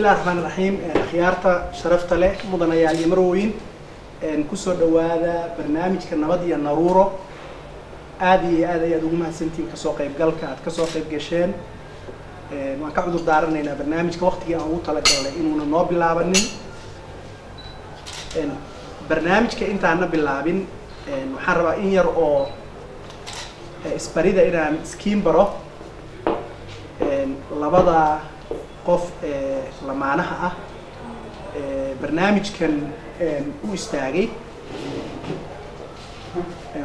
Bismi illahi raxmaan raxiim. Akhyaarta sharafta leh, mudanayaal iyo marwooyin, kusoo dhowaada barnaamijka Nabad iyo Naruuro. Aada iyo aad ayaad ugu mahadsantihiin kasoo qaybgalka aad kasoo qayb gasheen. Waan ka cudur daaranaynaa barnaamijka waqtigii aan ugu talagalnay inuuna noo bilaabanin. Barnaamijka intaana bilaabin, waxaan rabaa in yar oo isbarida inaan iskiin baro labada qof ee lamaanaha ah barnaamijkan u istaagay.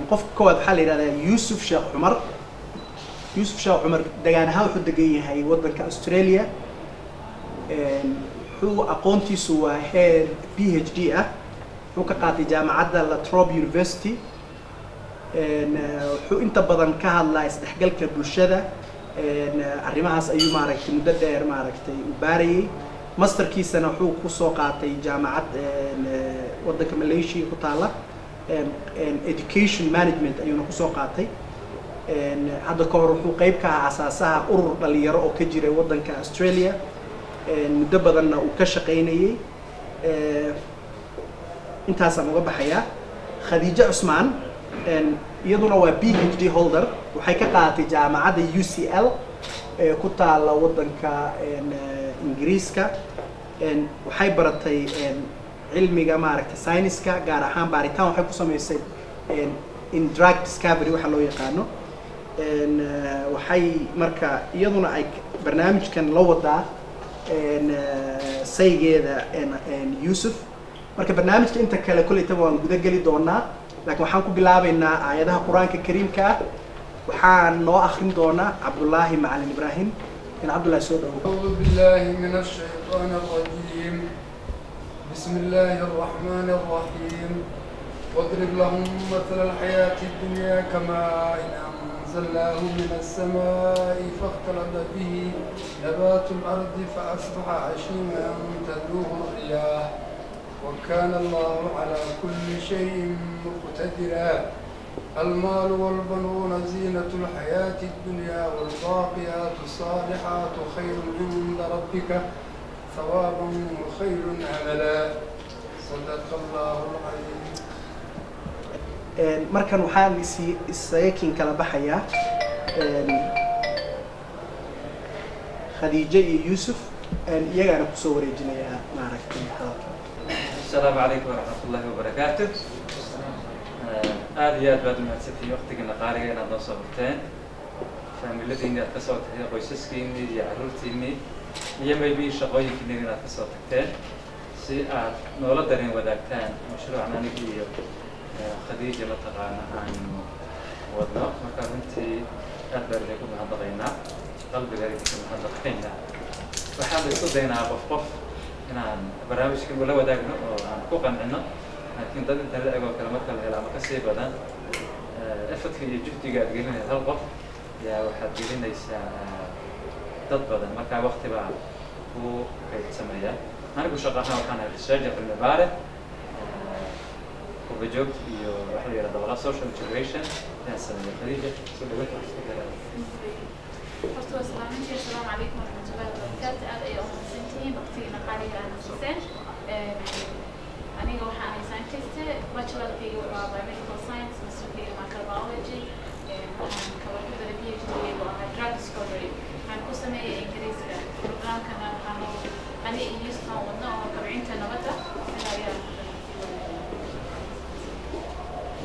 Qofka koowaad waxaa la yidhahdaa Yuusuf Sheekh Cumar. Yuusuf Sheekh Cumar degaan ahaan wuxuu degan yahay waddanka Australia. Wuxuu aqoontiisu waa heer PhD ah, wuxuu ka qaatay jaamacadda Latrobe University. Wuxuu inta badan ka hadlaa isdhexgalka bulshada. Arrimahaas ayuu maaragtay muddo dheer maaragtay u baarayay. Masterkiisana wuxuu kusoo qaatay jaamacad waddanka Malaysia ku taala, education management ayuuna kusoo qaatay. Hadda ka hor wuxuu qeyb ka ahaa asaasaha urur dhalinyaro oo ka jiray waddanka Australia, muddo badanna uu ka shaqaynayay. Intaasaan uga baxayaa. Khadiijo Cusmaan iyaduna waa PhD holder, waxay ka qaadatay jaamacadda UCL ee ku taala waddanka Ingiriiska. Waxay baratay cilmiga maaragtay sayniska, gaar ahaan baaritaan waxay ku samaysay in drug discovery waxa loo yaqaano. Waxay marka iyaduna ay barnaamijkan la wadaa saygeeda Yuusuf. Marka barnaamijka inta kale koleytaba waan guda geli doonaa, laakiin waxaan ku bilaabaynaa aayadaha Qur-aanka Kariimka ah. Waxaan noo akrin doonaa Cabdullaahi Macalin Ibraahim. In Cabdullahi soo dhawo. أعوذ بالله من الشيطان الرجيم. بسم الله الرحمن الرحيم. واضرب لهم مثل الحياة الدنيا كماء أنزلناه من السماء فاختلط به نبات الأرض فأصبح هشيما تذروه الرياح وكان الله على كل شيء مقتدرا. المال والبنون زينة الحياة الدنيا والباقيات الصالحات خير عند ربك ثوابا وخير أملا. صدق الله العظيم. Markan waxaan isi isaga kin kala baxayaa Khadiijo iyo Yuusuf, iyagaana kusoo wareejinayaa maaragtay hadalka. Asalaamu calaykum waraxmat ullahi wabarakaatu. Aada iyo aad baad umahadsantihiin waqtigiina qaaliga inaad noo soo barteen, faamiladiinni aad kasoo tagteen, qoysaskiinii iyo carruurtiinii iyo maybe shaqooyinkiinii inaad kasoo tagteen si aad noola dareen wadaagtaan mashruucan aniga iyo Khadiija mataqaana aanu wadno. Marka runtii aad baan idinku mahadnaqaynaa, qalbiga idinka mahadnaqaynaa. Waxaan isku daynaa qof qof inaan barnaamijkan ula wadaagno oo aan ku qancino, laakiin dad inta la eg oo kale marka la helo ama kasii badan, effortka iyo juhdiga aad gelinaysa hal qof yaa waxaad gelinaysaa dad badan, marka waqti baa ku kaydsamaya. Anigu shaqo ahaan waxaan ahay researcher, cilmi baare qurbajoogta iyo waxa la yidhahda wala social integration ayaan sameeya. Khadiija, soo dhawaad. Horta waa salaamintii. Asalaamu calaykum waraxmatullahi wabarakaatu. Aad ayay umahadsantihiin waqtigiina qaaliga aad siiseen. Aniga waxaan ahay scientist. Bachelorkayga wuxuu ahaa biomedical science, masterkayga microbiology. Waxaan kaloo ku daray PhD-gayga oo ahaa drug discovery, waxaan ku sameeyay Ingiriiska. Programkana waxaanu ani iyo Yusufaan wadno oo kabcinta nabadda sida ayaa.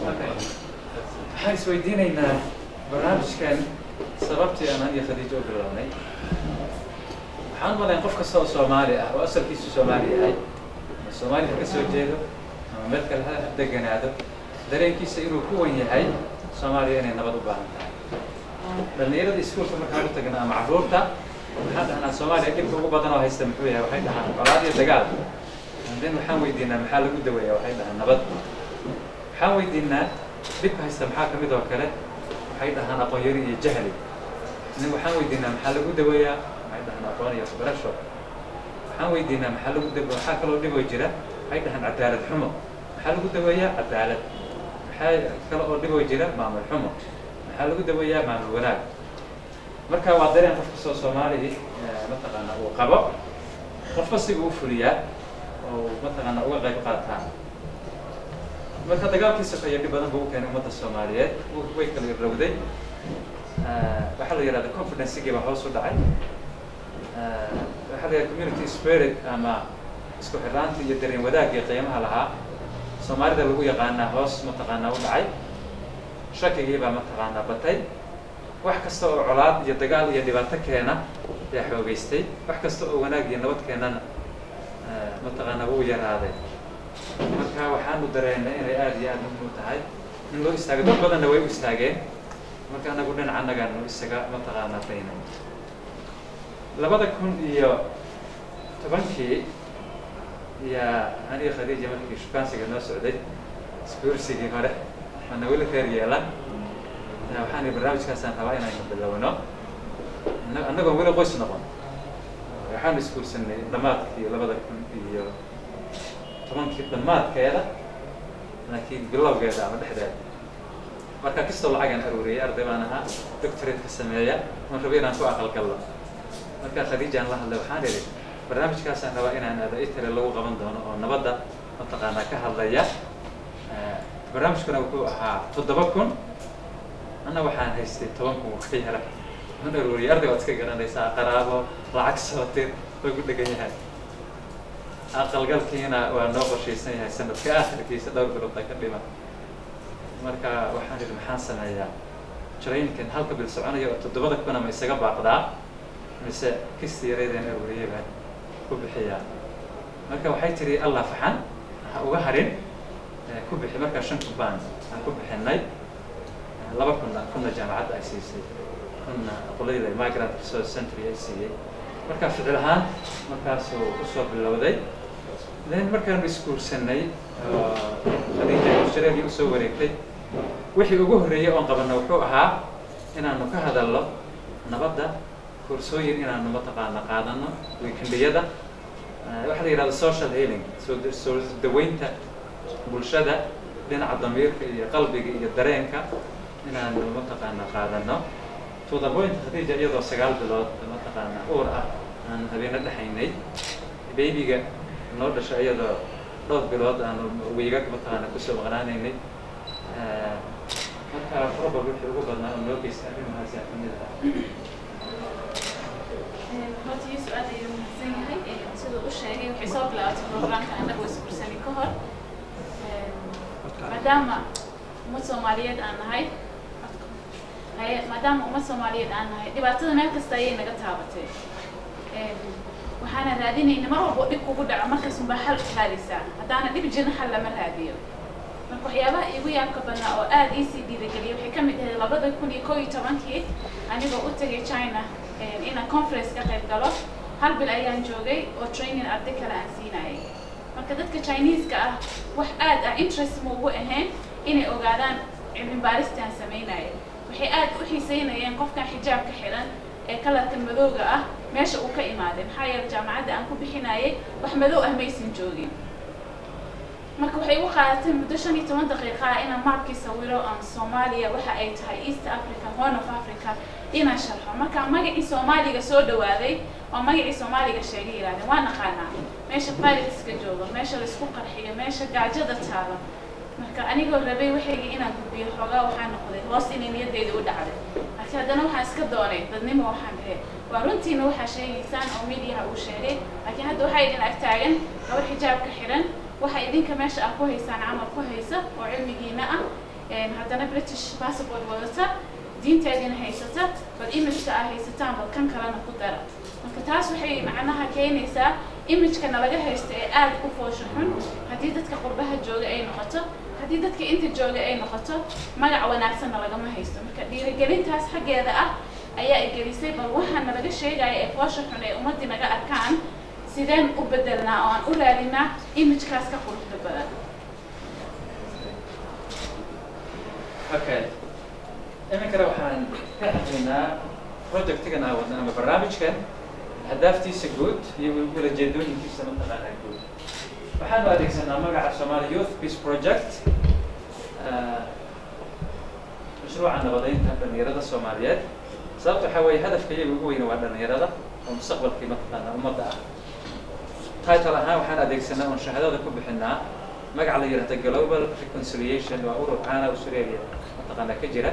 Waxaan isweydiinaynaa barnaamijkan sababtii aan aniga Khadiijo u bilownay. Waxaan u malayn qof kasta oo Soomaali ah oo asalkiisu Soomaali yahay, ama Soomaaliya ka soo jeedo ama meel kale ha deganaado, dareenkiisa inuu ku wan yahay Soomaaliya inay nabad u baahan tahay. Dhalinyarada iskuulka markaan u tagna ama carruurta, waxaan dhahnaa, "Soomaaliya dhibka ugu badan oo haysta muxuu yahay?" Waxay dhahaan, "Colaad iyo dagaal." And then waxaan weydiinaa, "Maxaa lagu daweeyaa?" Waxay dhahaan, "Nabad." Waxaan weydiinaa, "Dhibka haysta maxaa kamid oo kale?" Waxay dhahaan, "Aqoon yari iyo jahli." Nin waxaan weydiinaa, "Maxaa lagu daweeyaa?" Waxay dhahaan, "Aqoon iyo waxbarasho." Waxaan weydiinaa, "Maxaa lagu dawe, maxaa kaloo dhiboo jira?" Waxay dhahaan, "Cadaalad xumo." Maxaa lagu daweeyaa? "Cadaalad." Maxaa kale oo dhiboo jira? "Maamul xumo." Maxaa lagu daweeyaa? "Maamul wanaag." Marka waa dareen qof kastoo Soomaali mataqaana uu qabo. Qofba sibuu u fuliyaa oo mataqaanaa uga qayb qaataa. Marka dagaalkii sokeeye dhib badan buu u keenay ummadda Soomaaliyeed, way kala irrowday. Waxaa la yidhahda confidence-gii baa hoos u dhacay. Waxaa la yidhahda community spirit ama isku xirnaantii iyo dareen wadaaggii qiimaha lahaa Soomaalida lagu yaqaanaa hoos mataqaanaa u dhacay. Shakigii baa mataqaanaa batay. Wax kasta oo colaad iyo dagaal iyo dhibaato keena yaa xoogeystay, wax kasta oo wanaag iyo nabad keenana mataqaanaa wuu yaraaday. Marka waxaanu dareennay inay aada iyo aada muhiim u tahay in loo istaago. Dad badanna way u istaageen. Marka anagu dhinaca annagaanu isaga mataqaanaa daynay. 2010-kii yaa aniga Khadiija markii shukaansiga noo socday, isguursigii hore, waana weli reer yeelan, waxaan ihi barnaamijkaasaan rabaa inaynu bilowno annagoon weli qoys noqon. Waxaanu isguursanay dhammaadkii 2010-kii dhammaadkeeda, laakiin bilowgeeda ama dhexdeeda. Marka kastoo lacagaan aruuriyey, arday baan ahaa doctorate ka sameeya, waan rabay inaan ku aqalgallo. Marka Khadiijaan la hadlay, waxaan idhi barnaamijkaasaan rabaa inaan aado Italy lagu qaban doono oo nabadda mataqaanaa ka hadlaya. Barnaamijkuna wuxuu ahaa 7000, anna waxaan haystay 10,000 ka yara waan aruuriyay. Arday waad iska garanaysaa, qaraabo lacag soo dir lagu dhegan yahay. Aqalgalkiina waa noo qorshaysan yahay sanadka aakhirkiisa, dhowr bilood ka dhima. Marka waxaan idhi maxaan sameeyaa? Trainkan halka bil soconaya oo 7000 ama isaga baaqdaa mise kisti yareydeen aruuriyay baan ku bixiyaa? Marka waxay tiri Allah faxan ha uga harin, ku bixi. Markaa 5000 baan aan ku bixinay, 2000-na 1000-na jaamacadda ay siisay, 1000-na qoladii Migrant Resource Center ay siiyey. Marka ficil ahaan markaasuu usoo bilowday. Then markaanu isguursanay, Khadiija Australia usoo wareegtay, wixii ugu horreeyey oon qabanno wuxuu ahaa inaanu ka hadalno nabadda, koorsooyin inaanu mataqaana qaadano weekendiyada. Waxaa la yidhahda social healing, soo daweynta bulshada dhinaca damiirka iyo qalbiga iyo dareenka inaanu mataqaana qaadano. To the point Khadiija iyadoo 9 bilood mataqaana uur ah aan habeena dhexaynay, babyga noo dhashay iyadoo dhowr bilood aanu wiigag mataqaana kusoo maqnaanaynay. Marka probably wixii ugu badnaa oo noo geystay arrimahaasi aa kamid ahaa. Horta Yuusuf aad ayuu mahadsan yahay. Siduu u sheegay, waxay soo bilaabatay programka annagoo isguursanay ka hor. Maadaama ummad Soomaaliyeed aan nahay, haye, maadaama ummad Soomaaliyeed aan nahay, dhibaatada meel kasta ayay naga taabatay. Waxaana raadinayna mar walba oo dhib kugu dhaco markaas unbaa xal raadisaa. Haddaana dhib jirin xal lama raadiyo. Marka waxyaabaha iigu yaabka badnaa oo aada iisii dhiirigeliyay waxay ka mid ahayd 2011-kii anigoo u tagay China inaan conference ka qayb galo. Hal bil ayaan joogay oo training arday kale aan siinayay. Marka dadka Chinese-ka ah wax aad ah interest ma ugu ahayn inay ogaadaan cilmi baarista aan samaynayay. Waxay aad u xiiseynayeen qofkan xijaabka xiran ee kalarka madowga ah meesha uu ka imaaday, maxaa yeelay jaamacadda aan ku bixinayay wax madow ah maysan joogin. Marka waxay igu qaadatay muddo 15 daqiiqa ah inaan maapkii sawiro aan Soomaaliya waxa ay tahay, East Africa, Horn of Africa, inaan sharxo. Marka magacii Soomaaliga soo dhawaaday oo magacii Soomaaliga sheegay, yidhahdeen waa naqaanaa meesha pirateska joogo, meesha laisku qarxiyo, meesha gaajada taalo. Marka anigoo rabay waxaygii inaan gudbiyo, xoogaa waxaa noqday hoos inay niyadeyda u dhacday. Laakiin haddana waxaan iska doonay dadnimo. Waxaan dhahay waa runtiina waxaa sheegaysaan oo mediaha uu sheegay, laakiin hadda waxaa idin ag taagan gabar xijaabka xiran, waxa idinka meesha aad ku haysaan camal ku haysa oo cilmigiina ah, haddana British passport wadata, diinteediina haysata. Bal imageka aa haysataan bal kan kalena ku dara. Marka taas waxay macnaha keenaysaa imageka nalaga haysto ee aada u foosho xun, haddii dadka qurbaha jooga ay noqoto, haddii dadka inta jooga ay noqoto, magac wanaagsanna lagama haysto. Marka dhiirigelintaas xaggeeda ah ayaa i gelisay bal waxaa nalaga sheegaya ee foosha xun ee ummaddii naga arkaan sideen u bedelnaa oo aan u raadinaa imagekaas ka quruxda badan. Okay, iminkana waxaan ka hadlaynaa projectigan aan wadna ama barnaamijkan ahdaaftiisa guud iyo ulajeedooyinkiisa mataqaanaa guud. Waxaanu adeegsanaa magaca Somali Youth Peace Project, mashruuca nabadeynta dhalinyarada Soomaaliyeed. Sababta waxaa weeye hadafka iyaga ugu weyna waa dhalinyarada oo mustaqbalkii mataqaanaa ummadda ah. Title ahaan waxaan adeegsanaa oon shahaadada ku bixinaa magaca la yidhahda Global Reconciliation. Waa urur caana Australia mataqaanaa ka jira.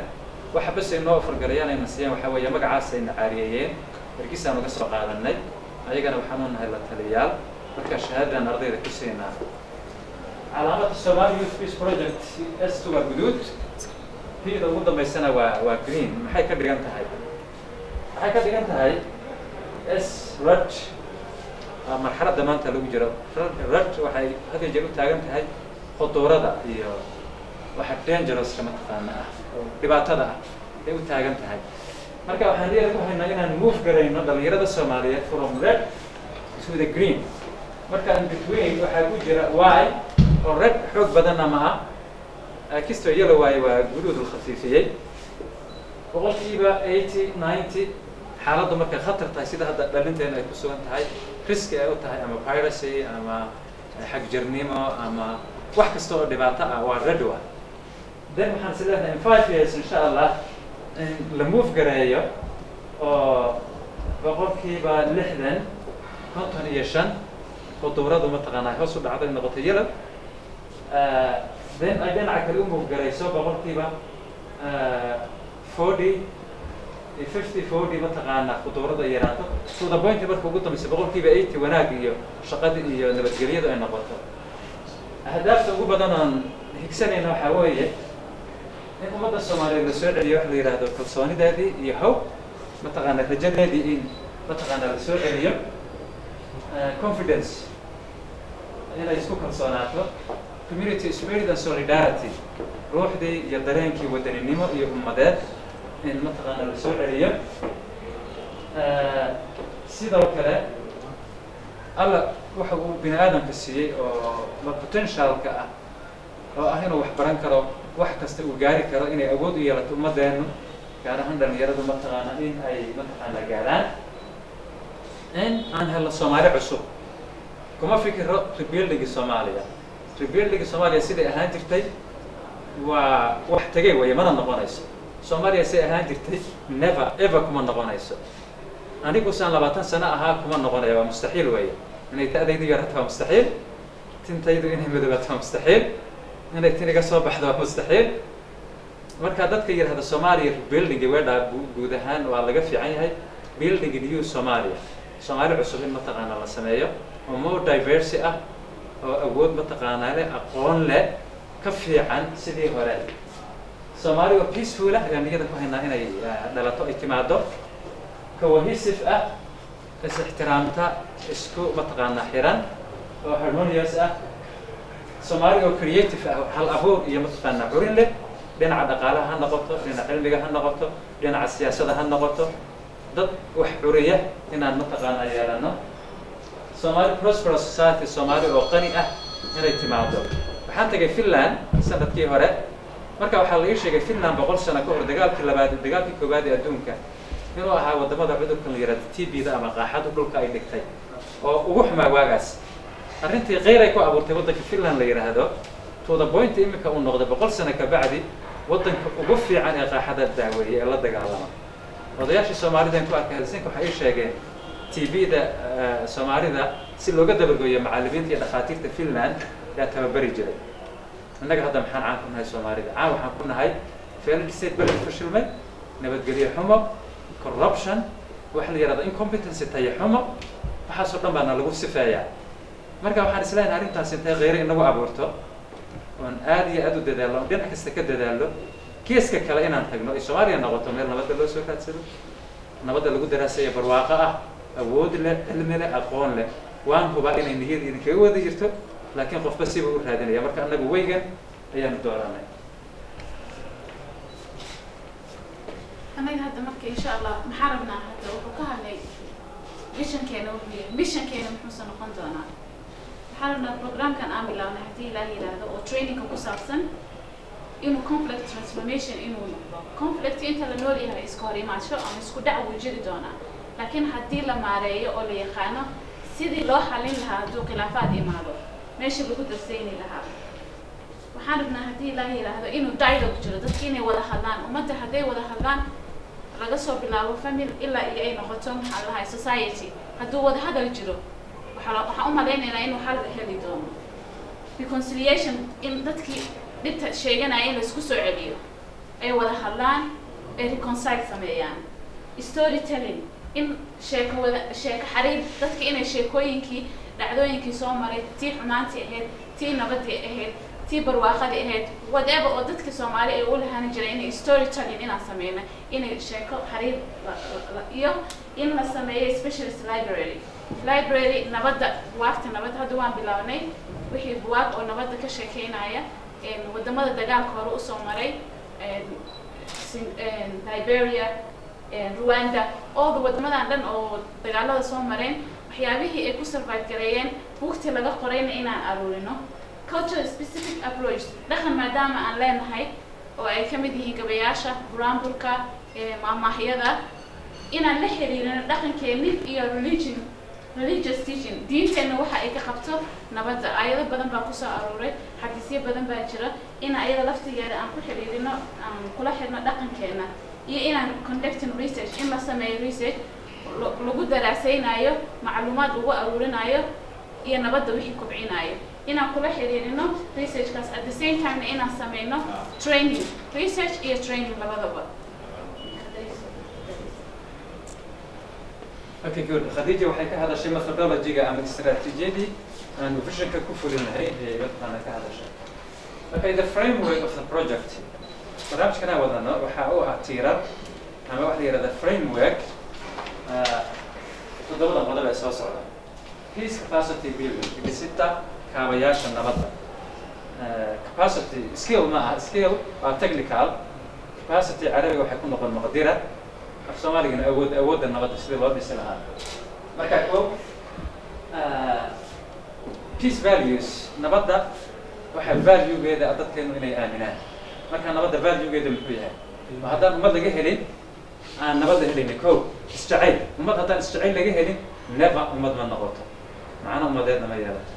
Waxa bas ay noo ofargalayaan ayna siiyaan waxaa weeye magacaas ayna caariyeeyeen, ergisaan uga soo qaadanay. Ayagana waxaan u nahay la taliyaal. Marka shahaadadan ardayda ku siinaa calaamada Somali Youth Peace Project, S waa guduud, P da ugu dambaysana waa green. Maxay ka dhigan tahay? Waxay ka dhigan tahay S red, waa marxaladda maanta lagu jiro. Red waxay had iyo jeer u taagan tahay khuduurada iyo waxa dangerouska mataqaana ah oo dhibaatada ah ay u taagan tahay. Marka waxaan niyada ku haynaa inaan move garayno dhalinyarada Soomaaliyeed from red to the green. Marka in between waxaa ku jira Y oo red xoog badanna ma ah, kistoo yellow waaye, waa guduud la khafiifiyey. 80% 90% xaaladdu markay khatar tahay, sida hadda dhalinteena ay ku sugan tahay, riski ay u tahay ama piracy ama xagjirnimo ama wax kasta oo dhibaato ah, waa red wa. Then waxaan is leenahay in 5 years, insha Allah, in la move gareeyo oo 60%, 55 khuduuradu mataqaanaa hoos u dhacdo, ay noqoto yellow. Then ay dhinaca kale u move garayso 40%, 50, 40 mataqaanaa khuduurada ay yaraato, to the point marka ugu dambaysa 80% wanaag iyo shaqada iyo nabadgelyadu ay noqoto. Ahdaafta ugu badan oon higsanayna waxaa weeye in ummadda Soomaaliyeed la soo celiyo wax la yidhaahdo kalsoonideedii iyo hope, mataqaana rajadeedii, in mataqaana la soo celiyo confidence, inay isku kalsoonaato, community spirit and solidarity, ruuxdii iyo dareenkii wadaninimo iyo ummadeed in mataqaana la soo celiyo. Sidoo kale Alla waxa uu bini aadamka siiyey oo potentialka ah oo ah inuu wax baran karo, wax kasta uu gaari karo, inay awood u yeelato ummadeennu, gaar ahaan dhalinyaradu, mataqaana in ay mataqaana gaaraan, in aan helno Soomaali cusub. Kuma fikiro rebuildingi Soomaaliya. Rebuildingi Soomaaliya siday ahaan jirtay waa wax tegay waya, mana noqonayso. Soomaaliya siday ahaan jirtay never ever kuma noqonayso. Anigu saan 20 sano ahaa kuma noqonaya, waa mustaxiil weeye. Inay ta'daydu yarato waa mustaxiil, tintaydu inay madoobato waa mustaxiil, inay tin iga soo baxdo waa mustaxiil. Marka dadka yidhahda Soomaaliya rebuilding weedhaa guud ahaan waa laga fiican yahay. Building new Somalia, Soomaali cusub in mataqaana la sameeyo oo more diverse ah oo awood mataqaanaa leh, aqoon leh, ka fiican sidii hore. Soomaali oo peaceful ah ayaan niyada ku haynaa inay dhalato, ay timaado, cohesive ah, is ixtiraamta, isku mataqaanaa xiran oo harmonious ah. Soomaali oo creative ah, hal abuur iyo mataqaanaa curin leh, dhinaca dhaqaalaha ha noqoto, dhinaca cilmiga ha noqoto, dhinaca siyaasadda ha noqoto, dad wax curiya inaan mataqaanaa yeelano. Soomaali prosperous society, Soomaali oo qani ah inay timaado. Waxaan tagay Finland sanadkii hore. Marka waxaa la ii sheegay Finland 100 sano ka hor dagaalkii labaad, dagaalkii koowaad ee adduunka, inuu ahaa waddamada cudurkan la yihahdo TB da ama qaaxadu dhulka ay dhigtay oo ugu xumaa waagaas. Arrintii kheyr ay ku abuurtay waddanka Finland la yidhaahdo, to the point iminka uu noqday 100 sano ka bacdi waddanka ugu fiican ee qaaxada daaweeye ee la dagaalama. Odayaashii Soomaalida ku arkay Helsinki waxay ii sheegeen TB da Soomaalida si looga dabargoyo macallimiinta iyo dhakhaatiirta Finland yaa tababari jiray. Innaga hadda maxaan caan ku nahay? Soomaalida caan waxaan ku nahay failed state, beled fashilmay, nabadgelyo xumo, corruption, waxa la yihahdo incompetency, tayo xumo. Waxaasoo dhan baana lagu sifeeyaa. Marka waxaan isleenahay arrintaas intay kheyre inagu abuurto oon aad iyo aad u dadaallo, oon dhinac kasta ka dadaallo, geeska kale inaan tagno, ay Soomaaliya noqoto meel nabadda loo soo raadsado, nabadda lagu daraaseeyo, barwaaqo ah, awood leh, cilmi leh, aqoon leh. Waan hubaa inay niyada idinkaga wada jirto, laakiin qofba siba u raadinaya. Marka annagu weygan ayaanu dooranay. Anaga hadda marka, insha Allah, maxaa rabnaa? Hadda wuxuu ka hadlay visionkeena, wuxuu yahay missionkeena, muxuuse noqon doonaa? Waxaan rabnaa programkan aan bilaabnay, haddii Ilaah yidhaahdo, oo trainingka ku saabsan, inuu conflict transformation inuu noqdo. Conflict inta la nool yahay iska hor imaansho ama isku dhac wuu jiri doonaa, laakiin haddii la maareeyo oo la yaqaano sidii loo xalin lahaa hadduu khilaafaad imaado, meesha lagu darsayni lahaa. Waxaan rabnaa, haddii Ilaah yidhaahdo, inuu dialogue jiro, dadka inay wada hadlaan. Ummadda hadday wada hadlaan, laga soo bilaabo family ilaa iyo ay noqoto, maxaa lahay, society, hadduu wada hadal jiro waxaa Waxaan u malaynaynaa inuu xal heli doono. Reconciliation, in dadkii dhibta sheeganaya in laisku soo celiyo, ay wada hadlaan, ay reconcile sameeyaan. Storytelling, in sheeko wada sheeko xariir, dadka inay sheekooyinkii, dhacdooyinkii soo maray, tii xumaantii ahayd, tii nabadii ahayd, tii barwaaqadii ahayd, whatever oo dadka Soomaali ay u lahaan jiray, inay storytelling inaan sameyno, inay sheeko xariir iyo in la sameeyo specialist library nabadda, buwaagta nabadda. Hadda waan bilownay wixii buwaag oo nabadda ka sheekeynaya, wadamada dagaalka hore usoo maray, Liberia, Rwanda, all the wadamadan dhan oo dagaalada soo mareen, waxyaabihii ay ku survive gareeyeen, buugtii laga qorayna inaan aruurino. Culture specific approach, dhaqan maadaama aan leenahay oo ay ka mid yihiin gabayaasha, buraanburka, maahmaahyada, inaan la xiriirino dhaqankeenni iyo religious teaching, diinteenna waxa ay ka qabto nabadda. Aayado badan baa kusoo aruuray, xadiisyo badan baa jira, in ayada laftigeeda aan ku xiriirino, aan kula xirno dhaqankeena. Iyo inaan conducting research, in la sameeyo research lagu daraasaynayo, macluumaad lagu aruurinayo iyo nabadda wixii kobcinayo, inaan kula xiriirino researchkaas. At the same time inaan sameyno training, research iyo training labadaba. Okay, good. Khadija waxay ka hadashay methodology-ga ama istaraatiijiyadii aanu visionka ku fulin lahayn ee mataqaana ka hadashay. Okay, the framework of the project. Barnaamijkan aan wadano waxa uu ah tiirar ama waxa la yidhahda framework, toddobada qodob ee soo socda. Peace capacity building, dhisida kaabayaasha nabadda. Capacity skill ma aha, skill waa technical. Capacity Carabiga waxay ku noqon maqdira, af Soomaaligana awood, awoodda nabadda sidii loo dhisi lahaa. Marka ko peace values, nabadda waxa valuegeeda dadkeenu inay aaminaan. Marka nabadda valuegeeda muxuu yahay? Ma haddaan ummad laga helin aan nabad la helaynin? Ko isjacayl. Ummad haddaan isjacayl laga helin, never ummad ma noqoto, macno ummadeedna ma yeelato.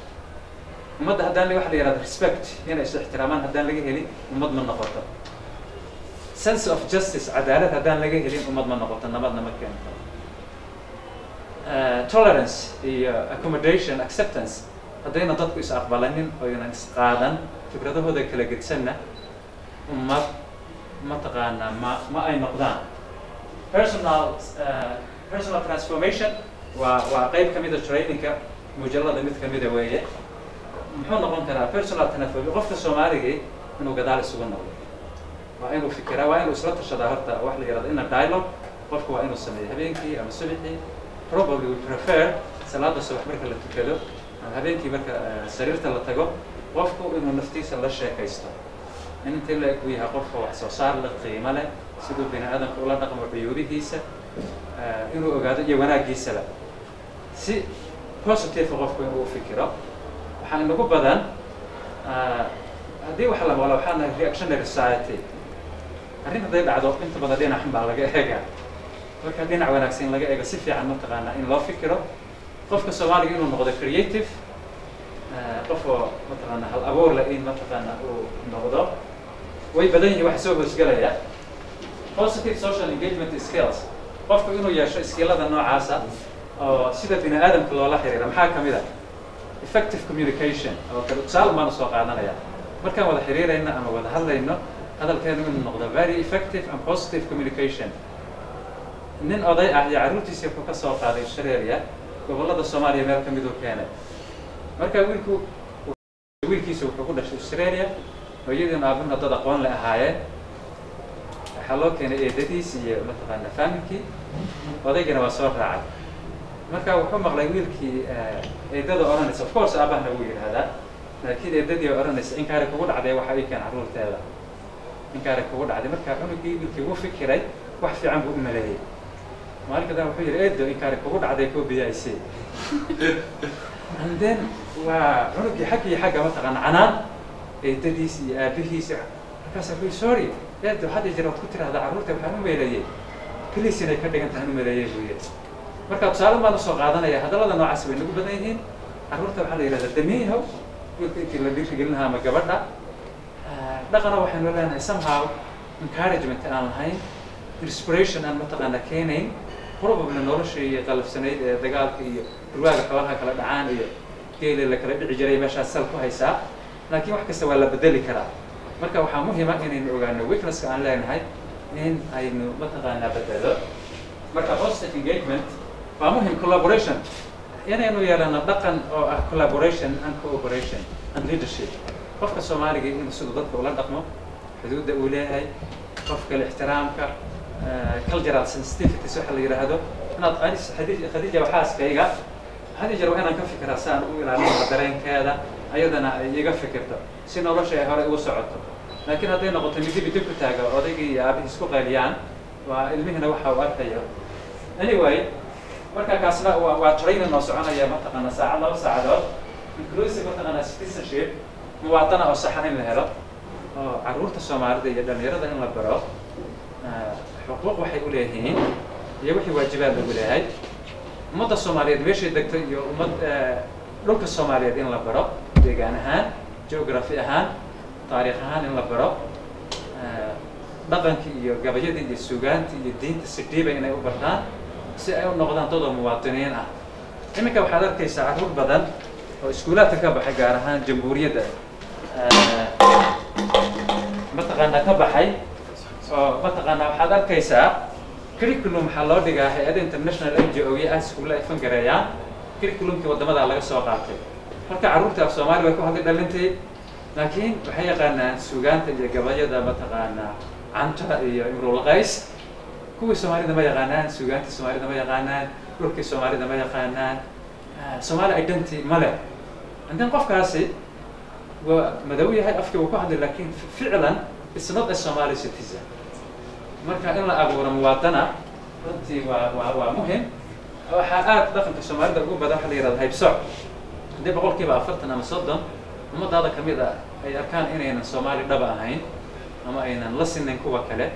Ummadda haddaan waxa la yihahdo respect, inay is ixtiraamaan haddaan laga helin, ummad ma noqoto. Sense of justice, cadaalad haddaan laga helin, ummad ma noqoto, nabadna ma keento. Tolerance iyo accommodation, acceptance, haddayna dadku is aqbalanin oo aynan isqaadan fikradahooda kala gedsanna, ummad mataqaanaa ma ay noqdaan. Personal transformation waa qeyb kamida trainingka, mujalada mid kamida weeye. Muxuu noqon karaa personal transformation? Qofka Soomaaligii inuu gadaal isugu noqdo, waa inuu fikiraa, waa inuu isla tashadaa. Horta wax la yihahdo inner dialogue qofka waa inuu sameeyo habeenkii ama subaxii. Probably we prefer salaada subax marka la tukado ama habeenkii marka sariirta la tago, qofku inuu naftiisa la sheekaysto, in intii la eg uu yahay qofka wax soo saar leh, qiimo leh, siduu bini aadamka ula dhaqmo, cuyuubihiisa inuu ogaado iyo wanaagiisaba, si positive qofku inuu ufikiro. Waxaa inagu badan haddii wax la maqlo, waxaa nahay reactionary society. Arrin hadday dhacdo, inta badan dhinac xun baa laga eegaa. Marka dhinac wanaagsan in laga eego, si fiican mataqaanaa in loo fikiro. Qofka Soomaaliga inuu noqdo creative, qof oo mataqaana hal abuur leh in mataqaana uu noqdo. Way badan yihiin waxa soo hoosgelaya. Positive social engagement skills, qofku inuu yeesho skillada noocaasa oo sida bini aadamka loola xiriira. Maxaa kamid a? Effective communication oo kale, tusaale baanu soo qaadanaya. Markaan wada xiriirayno ama wada hadlayno, hadalkeenu inuu noqdo very effective and positive communication. Nin oday ah iyo carruurtiisii wuxuu ka soo qaaday Australia, gobollada Soomaaliya meel ka miduu keenay. Marka wiilku, wiilkiisa wuxuu ku dhashay Australia, hooyadiina aabuna dad aqoon le ahaayeen. Waxaa loo keenay eedadiis iyo mataqaana familkii, odaygana waa soo raacay. Marka wuxuu maqlay wiilkii eedada odhanaysa, of course aabahna wuu yidhaahdaa, laakiin eedadii odhanaysa, "Inkaari kugu dhacday, waxa ii keen carruurteeda, inkaari kugu dhacday." Marka cunugii, wiilkii, wuu fikiray, wax fiican buu u maleeyey. Maalinka dan wuxuu yidhi, "Eedo, inkaari kugu dhacday, koo biyo i sii." And then waa cunugii xagga iyo xagga mataqaana canaan eedadiis iyo aabihiis. Markaasa wuxuu yidhi, "Sorry eedo, had iyo jeer waad ku tirahdaa carruurta, waxaan u meleeyey please inay ka dhigan tahan u meleeyey," buu yidhi. Marka tusaale baan usoo qaadanaya, hadallada noocaas way nagu badan yihiin. Carruurta waxaa la yidhahdaa damiinhow, wiilka intii la dhiirigelin lahaa ama gabadha. Dhaqana waxaynu leenahay somehow encouragement aan lahayn, inspiration aan mataqaana keenayn. Probably noloshii iyo qalafsanayd ee dagaalka iyo dhurwaaga xoolaha kala dhacaan iyo geela la kala dhici jiray meeshaas sal ku haysaa, laakiin wax kasta waa la bedeli karaa. Marka waxaa muhiima inaynu ogaano weaknesska aan leenahay, in aynu mataqaanaa bedelo. Marka positive engagement waa muhim. Collaboration, inaynu yeelano dhaqan oo ah collaboration and cooperation and leadership. Qofka Soomaaliga inuu siduu dadka ula dhaqmo, xuduudda uu leeyahay, qofka ixtiraamka, cultural sensitivities waxa la yidhaahdo. Inaad Khadiija waa xaaskayga, had iyo jeer waa inaan ka fikiraa si aan u ilaalin dareenkeeda, ayadana ay iga fikirto, si nolosha ay hore ugu socoto. Laakiin hadday noqoto midi midi ku taaga, odaygii iyo aabihii isku qayliyaan, waa ilmihina waxa uu arkayo. Anyway, marka kaasna waa training oo soconaya mataqaana saacad, 2 saacadood. Inclusive mataqaana citizenship, muwaadana oo saxan in la helo, oo carruurta Soomaalida iyo dhalinyarada in la baro xuquuq waxay u leeyihiin iyo wixii waajibaad lagu leeyahay. Ummadda Soomaaliyeed meeshay degto iyo ummad dhulka Soomaaliyeed in la baro, deegaan ahaan, geography ahaan, taariikh ahaan in la baro, dhaqankii iyo gabayadii iyo suugaantii iyo diinta si dhiiba inay u bartaan, si ay u noqdaan dad oo muwaadiniin ah. Iminka waxaad arkaysaa carruur badan oo iskuulaadka ka baxay, gaar ahaan jamhuuriyadda mataqaanaa ka baxay, oo mataqaanaa waxaad arkaysaa curriculum waxaa loo dhigaa hay-adda international NGO ah, iskuulla ay fund gareeyaan, curriculumkii waddamadaa laga soo qaatay. Marka carruurta af Soomaali way ku hadlay dhalintay, laakiin waxay yaqaanaan suugaanta iyo gabayada mataqaanaa Canta iyo Imrul Qays. Kuwii Soomaalida ma yaqaanaan, suugaanta Soomaalida ma yaqaanaan, dhulkii Soomaalida ma yaqaanaan, Somali identity ma leh. And then qofkaasi waa madow yahay, afkii wuu ku hadlay, laakiin ficlan it's not a Somali citizen. Marka in la abuuro muwaadana runtii waa muhim. Waxaa aad dhaqanka Soomaalida ugu badan waxa la yihahda haybsooc. Haddii 40% ama 30 ummadaada kamid a ay arkaan inaynan Soomaali dhaba ahayn ama aynan la sinayn kuwa kale,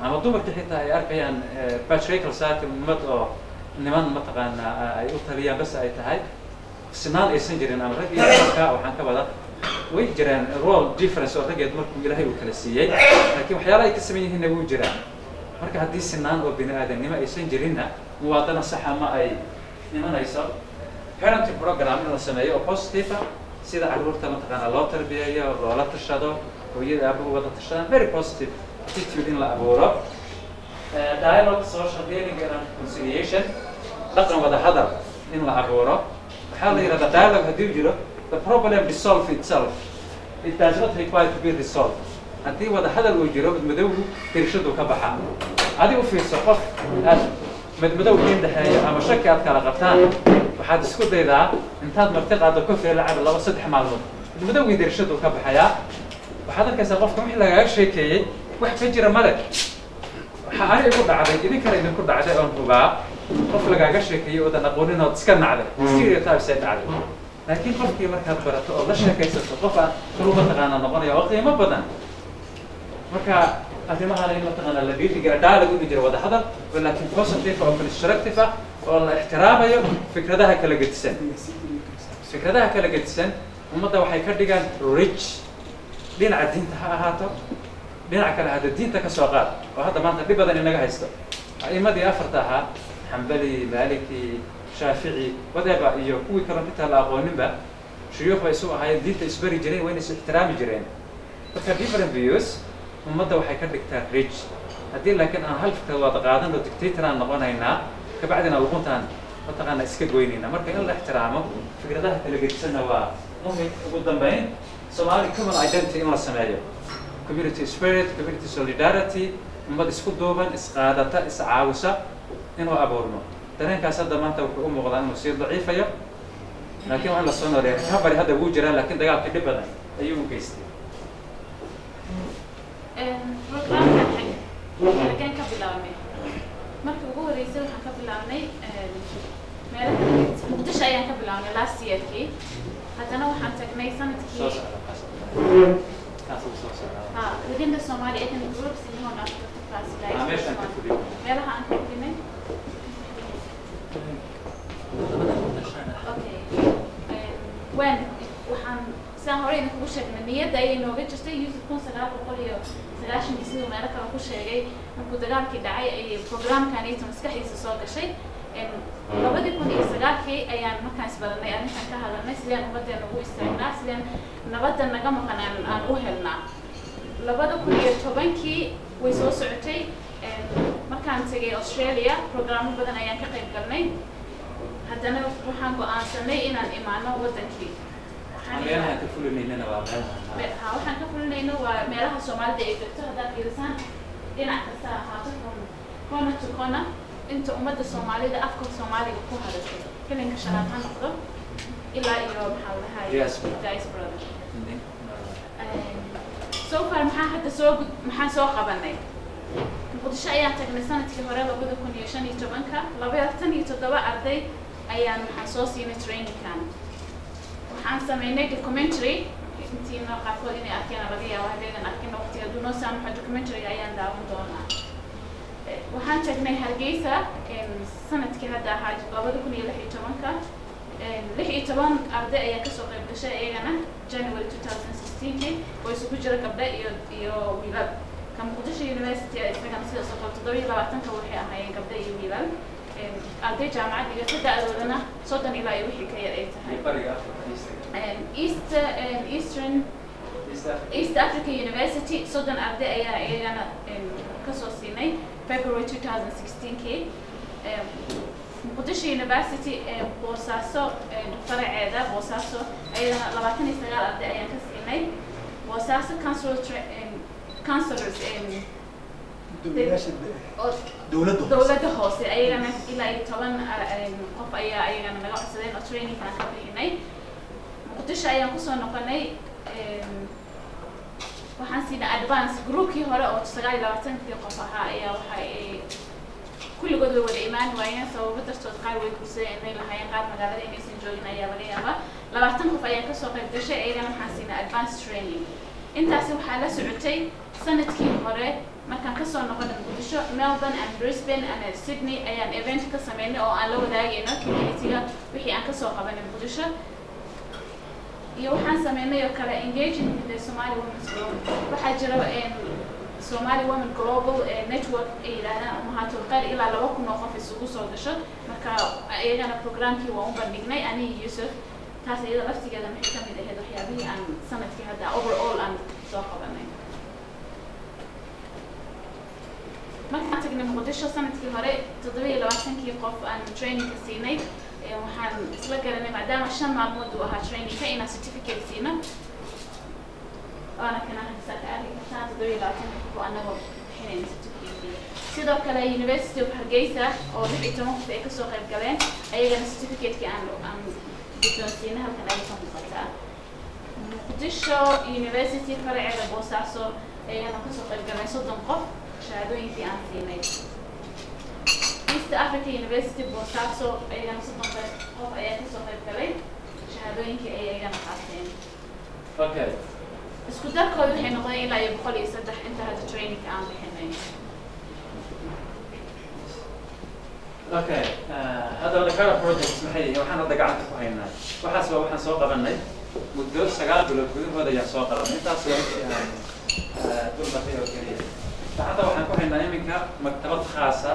ama dumarkii xitaa ay arkayaan patriarchal society, ummad oo niman mataqaanaa ay u taliyaan bas ay tahay, sinaan aysan jirin, ama rag iyo dumarka waxaan ka wada way jiraan role difference oo raggeed markuu Ilaahay uu kala siiyey, laakiin waxyaala ay ka saman yihiinna wuu jiraan. Marka haddii sinaan oo bini aadamnimo aysan jirinna, muwaadana saxa ma ay imanayso. Parenting program in la sameeyo oo positive ah, sida carruurta mataqaanaa loo tarbiyeeyo, loola tashado, hooyada aabuhu wada tashadaan, very positive attitude in la abuuro. Dialogue, social healing and reconciliation, dhaqan wada hadal in la abuuro. Waxaa la yidhahdaa dialogue haddii jiro, the problem dissolve itself, it does not require to be resolved. Haddii wada hadal uu jiro, madmadowgu dirshadu ka baxa. Adi u fiirso, qof aad madmadow idiin dhexeeyo ama shaki aad kala qabtaan, waxaad isku daydaa intaad marti qaado, coffee la cabo 2-3 maalmood, madmadowgii dirshadu ka baxayaa. Waxaad arkaysaa qofka wixii lagaaga sheekeeyey wax ka jira male. Waxaa ani igu dhacday, idinkana idinku dhacday oon hubaa, qof lagaaga sheekeeyey oodan aqoonin ood iska nacday, stereotypes ay dhacday. Laakiin qofkii markaad barato oo la sheekaysato, qof aan kaluu mataqaana noqonaya oo qiimo badan. Marka arrimahan in mataqaana la dhiirigala, dialogue inuu jiro, wada hadal oo laakiin positive oo constructive ah, oo la ixtiraamayo fikradaha kala gedisan. Fikradaha kala gedisan ummadda waxay ka dhigaan rich, dhinaca diinta ha ahaato, dhinaca kale hadda diinta ka soo qaad oo hadda maanta dhib badan inaga haysto. A'imadii afarta ahaa, Xambali, Maaliki, Shaafici, whatever, iyo kuwii kaloo xitaa la aqooninba, shuyuukh bay isu ahaayeen, diinta isbari jireen, wayna is ixtiraami jireen. Marka different views ummadda waxay ka dhigtaa rich. Haddii laakiin aan hal fikrad wada qaadan oo dictator aan noqonaynaa, kabacdina luquntaan mataqaana iska goynayna. Marka in la ixtiraamo fikradaha kala gedisanna waa muhim. Ugu dambeyn, Somali common identity in la sameeyo, community spirit, community solidarity, ummad isku duuban, isqaadata, iscaawisa inuu abuurmo. Dareenkaas hadda maanta wuxuu u muuqdaa inuu sii daciifayo, laakiin waa in lasoo nooleeya. Recovery hadda wuu jiraa, laakiin dagaalkii dhib badan ayuu u geystay. Programkan xageen ka bilaabnay? Markii ugu horeysay waxaan ka bilaabnay meelo kala, Muqdisho ayaan ka bilaabnay last yearkii. Haddana waxaan tagnay soo sanadkii socda kaas, kaas uu soo socdaa. Ha, within the Somali ethnic groups in Horn Africa. Ah, meeshaan ka fuliyo. Meelaha aan ka fulinay. Okay, when waxaan sidaan hore idinkugu sheegnay. Niyadda ayay nooga jirtay. Yusuf 1990-kii, siduu meelo kale ku sheegay, markuu dagaalkii dhacay ayay programkanita maskaxdiisa soo gashay. 2009-kii ayaan markaan isbaranay arrintan ka hadalnay, sideen ummaddeena ugu istaagnaa, sideen nabadda naga maqan aan u helnaa. 2010-kii way soo socotay. Markaan tegay Australia, programmo badan ayaan ka qayb galnay. Haddana waxaan go'aansanay inaan imaano waddankii. Meelaha ka fulinaynana waa meelaha Ha, waxaan ka fulinayno waa meelaha Soomaalida ay degto. Haddaad fiirisaan, dhinac kasta ahaato, from corner to corner, inta ummadda Soomaalida afka Soomaaliga ku hadasho, filinka shanaad ha noqdo ilaa iyo maxaa la dhahay Diaspora. Diasporada. So far maxaa hadda soo gud, maxaan soo qabanay? Muqdisho ayaan tagnay sanadkii hore, 2015-ka. 27 arday ayaan waxaan soo siinay trainingkan. Waxaan sameynay documentary, intiina qaarkood inay arkeen laga yaabo. Haddaydan arkin, waqtiga hadduu noo saamaxo documentary ayaan daawan doonaa. Waxaan tagnay Hargeysa sanadkii hadda ahaa 2016-ka. 16 arday ayaa kasoo qayb gashay iyagana January 2016-kii, oo isugu jira gabdho iyo wiilal. Ka Muqdisho University isagana sidaas oo kale, 27-ka waxay ahaayeen gabdho iyo wiilal, arday jaamacad dhigata, da-doodana 30 ilaa iyo wixii ka yar ay tahay. Bariga Africa, East. East Eastern East Africa. East Africa University, 30 arday ayaa iyagana kasoo siinay February 2016-kii. Muqdisho University, Boosaaso, faraceeda Boosaaso, ayadana 29 arday ayaan ka siinay. Boosaaso council councillors Guddoomiyaasha oo dowladda hoose. Dowladda hoose, ayagana ilaa iyo 10 qof ayaa ayagana naga codsadeen oo trainingkaan ka bixinay. Muqdisho ayaan kusoo noqonay. Waxaan siinay advance groupkii hore oo 29-kii qof ahaa ayaa waxa ay kulligood way wada imaan waayeen sababo dartood. Qaar way guursadeen inay lahaayeen, qaar magaalada inaysan joogin ayaa laga yaabaa. 20 qof ayaa kasoo qayb gashay, ayagana waxaan siinay advance training. Intaasi waxaa la socotay sanadkii hore markaan kasoo noqonay Muqdisho, Melbourne and Brisbane and Sydney ayaan event ka sameynay oo aan la wadaagayno community-ga wixii aan kasoo qabanay Muqdisho. Iyo waxaan sameynay oo kale engaging with the Somali Women's Global. Waxaa jira Somali Women Global Network ay yidhaahdaan Umahatul Khayr, ilaa 2000 oo qof isugu soo gasho. Marka iyagana programkii waan u bandhignay, aniga Yusuf. Taas iyada laftigeeda maxay ka mid ahayd waxyaabihii aan sanadkii hadda overall aan soo qabanay. Markaan tagnay Muqdisho sanadkii hore, 27-kii qof aan trainingka siinay, waxaan isla garanay, maadaama 5 maalmood uu ahaa trainingka, inaan certificate siino. Waana kana saa ka arki kartaan, 27-ka qof oo anagoo bixinayna certificate. Sidoo kale University of Hargeysa oo 16 qof ay kasoo qayb galeen, ayagana certificate-kii aan guddoonsiinay halkan ayay ka muuqataa. Muqdisho University faraceeda Boosaaso, ayagana kasoo qayb galeen 30 qof, shahaadooyinkii aan siinay. East Africa University Boosaaso, ayagana 30 qof ayaa kasoo qayb galay, shahaadooyinkii ay ayagana qaateen. Isku darkooda waxay noqdeen ilaa iyo 103 inta hadda trainingka aan bixinay. Okay, hadda the current projects maxay yihiin? Waxaan hadda gacanta ku haynaa, waxaas waa waxaan soo qabanay muddo 9 bilood gudahooda ayaan soo qabanay. Intaas waa intii aan dul martay oo keliya. Hadda waxaan ku haynaa iminka maktabad khaasa,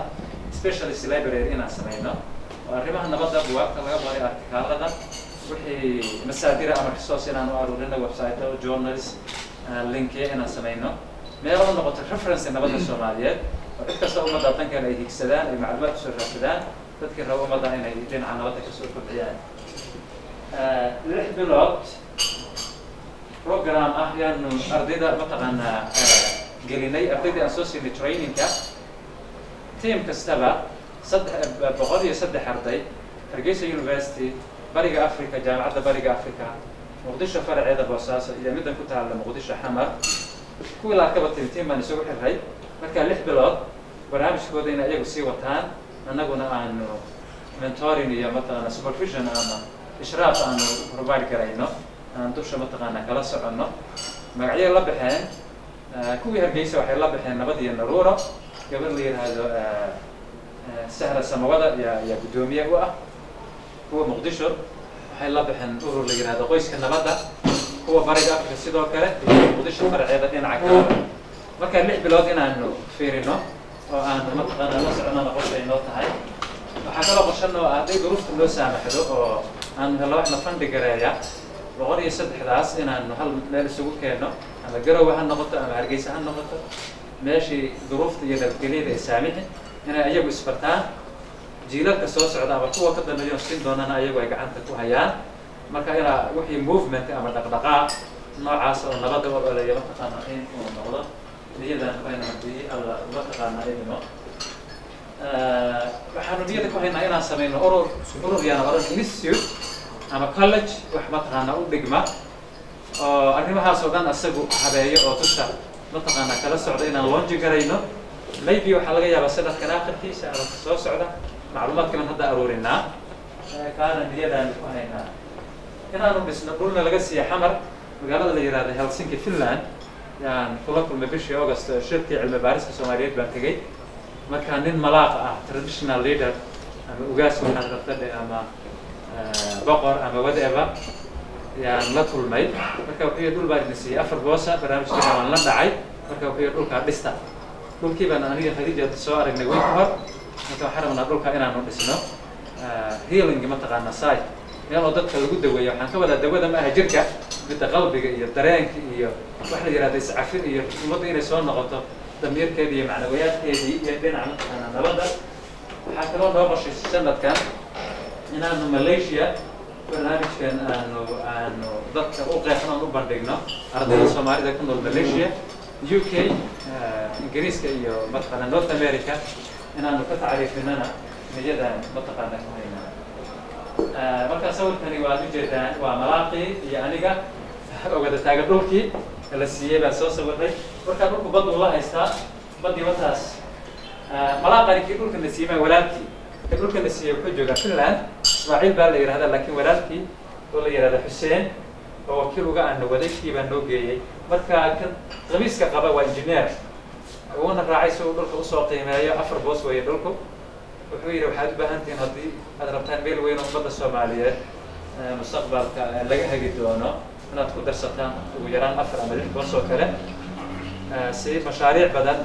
specialist library, inaan sameyno oo arrimaha nabadda, buwaagta laga qoray, artikaalada, wixii masaadira ama resource inaan u aruurino, website, journals, linkiya inaan sameyno, meel u noqoto reference nabadda Soomaaliyeed oo cid kasta ummadda dan kale ay higsadaan, ay macluumaad kusoo raadsadaan, dadkii raba ummadda inay dhinaca nabadda kasoo kobciyaan. 6 bilood program ah yaanu ardayda mataqaanaa gelinay. Ardaydii aan soo siinay trainingka, team kastaba 303 arday, Hargeysa University, Bariga Africa, Jaamacadda Bariga Africa, Muqdisho faraceeda Boosaaso iyo middan ku taalla Muqdisho Xamar, kuwii la arkaba team team baan isugu xirray. Marka 6 bilood barnaamijkooda inay iyagu sii wataan, annaguna aanu mentoring iyo mataqaana supervision ama ishraaf aanu provide garayno, aan dusha mataqaana kala soconno. Magacyay la baxeen. Kuwii Hargeysa waxay la baxeen Nabad iyo Naruuro. Gabar la yidhaahdo Sahra Samawada yaa guddoomiye u ah. Kuwa Muqdisho waxay la baxeen urur la yidhahdo Qoyska Nabadda. Kuwa Bariga Africa sidoo kale, iyo Muqdisho faraceeda dhinaca kaleba. Marka 6 bilood inaanu fiirino oo aanu mataqaanaa la soconana qorshay noo tahay. Waxaa kaloo qorshe noo ah, hadday duruufta noo saamaxdo oo aanu helno waxna fund gareeya, 103daas inaanu hal meel isugu keenno, ama Garowe ha noqoto ama Hargeysa ha noqoto, meeshii duruufta iyo nabadgelyada ay saamixi, inay ayagu isbartaan, jiilalka soo socda ama kuwa ka dambeeya siin doonana ayagu ay gacanta ku hayaan. Marka inaa wixii movement ama dhaqdhaqaaq noocaas oo nabadda u oleeya mataqaana in uu noqdo niyadan ku hayna, haddii Alla mataqaana idmo. Waxaanu niyada ku haynaa inaan sameyno urur, urur yaana odhan, institute ama college, wax mataqaana u dhigma oo arrimahaas oo dhan asagu habeeyo oo dusha mataqaana kala socda, inaan launch garayno. Maybe waxaa laga yaabaa sanadkan akhirkiisa ama soo socda. Macluumaadka baan hadda aruurinaa. Kaana niyadaan ku haynaa inaanu dhisno dhulna laga siiya Xamar. Magaalada la yihahdo Helsinki, Finland, yaan kula kulmay bishii August. Shirkii cilmi baarista Soomaaliyeed baan tegey. Marka nin malaaq ah, traditional leader ama ugaas waxaad rabta dhe ama boqor ama whatever, yaan la kulmay. Marka wuxuu yihi, "Dhul baan idin siiyey afar boosa." Barnaamijkiina waan la dhacay. Marka wuxuu yihi, "Dhulkaa dhista." Dhulkii baan aniga Khadiija soo aragnay weyn ka hor. Marka waxaan rabnaa dhulka inaanu dhisno healing mataqaana site, meel oo dadka lagu daweeyo. Waxaan ka wadaa dawada ma aha jirka, midda qalbiga iyo dareenka iyo wax la yihahda iscafin iyo ummadda inay soo noqoto damiirkeedii iyo macnawiyaadkeedii iyo dhinaca mataqaana nabadda. Waxaa kaloo noo qorshaysay sanadkan inaanu Malaysia barnaamijkan aanu dadka u qeexno aan u bandhigno, ardayda Soomaalida ku nool Malaysia, UK, Ingiriiska iyo mataqaana North America inaanu ka tacriifinana niyadan mataqaana ku haynaa. Marka sawirkani waad ujeedaan, waa malaaqii iyo aniga oo wada taagan. Dhulkii la siiyey baan soo sawirnay. Marka dhulku bad uu la haystaa, badii wataas. Malaaqani kii dhulka la siiyey maa, walaalkii ka dhulka la siiyey wuxuu joogaa Finland, Ismaaciil baa la yihahdaa, laakiin walaalkii oo la yihahda Xuseen oo wakiil uga aana waday, kii baa noo geeyey. Marka kan qamiiska qaba waa engineer, wuuna raacay si uu dhulka usoo qiimeeyo. Afar boos weeye dhulku. Wuxuu yidhi, "Waxaad u baahan tihiin, haddii aad rabtaan meel weyn oo ummadda Soomaaliyeed mustaqbalka laga hagi doono, inaad ku darsataan ugu yaraan afar ama lix boos oo kale, si mashaariic badan."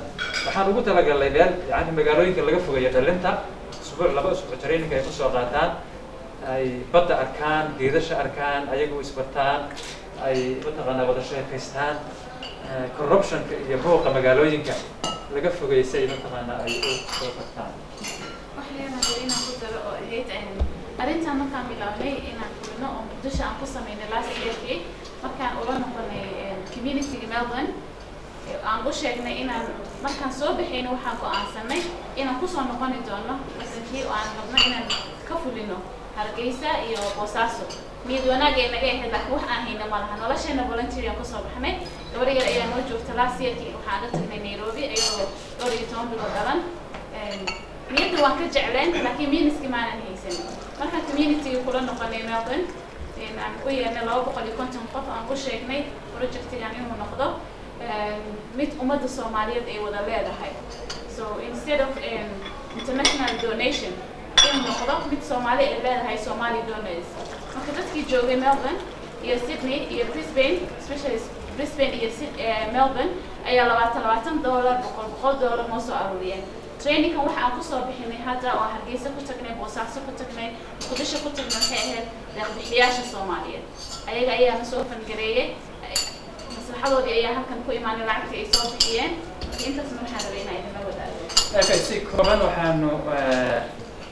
Waxaan ugu talagalnay meel yani magaalooyinka laga fogeeyo, dhalinta usbuuc, 2 usbuuc training ay kusoo qaataan, ay badda arkaan, geedasha arkaan, ayagu isbartaan, ay mataqaanaa wada sheekaystaan, corruptionka iyo buuqa magaalooyinka laga fogeysay mataqaanaa ay u soo qabtaan. Waxyaaban rabo inaan ku daro oo ahayd arrintan, markaan bilownay inaan fulino oo Muqdisho aan ku sameynay last yearkii, markaan ula noqonay communityga Melbourne, aan u sheegnay inaan markaan soo baxayno, waxaan go'aansanay inaan kusoo noqoni doono wadankii oo aan rabno inaan ka fulino Hargeysa iyo Boosaaso. Niyad wanaag ay naga ahayd, laakiin wax aan hayna ma laha. Nolosheena volunteer aan kusoo baxnay. Gabar yar ayaa noo joogta. Last yearkii waxaan ga tagnay Nairobi iyadoo dhowr iyo toban bilood dhalan. Niyadda waan ka jecleen, laakiin meanski maanan haysan. Markaan community kula noqonay Melbourne, aan u yeernay 250 qof, aan u sheegnay projectigan inuu noqdo mid ummadda Soomaaliyeed ay wada leedahay, so instead of international donation, inuu noqdo mid Soomaali ay leedahay, Somali donors. Marka dadkii joogay Melbourne iyo Sydney iyo Brisbane, especially Brisbane iyo Melbourne, ayaa 20 $20, 100 $100 noo soo aruuriyeen. Trainingkan waxa aan kusoo bixinay hadda oo Hargeysa ku tagnay, Boosaaso ku tagnay, Muqdisho ku tagnay, waxay ahayd deeqbixiyaasha Soomaaliyeed. Ayaga ayaana soo fund gareeyey, maslaxadoodii ayaa halkan ku imaanay, lacagtii ay soo bixiyeen. Marka intaasna waxaan rabay inaan idinla wadaago. Okay, si kooban waxaanu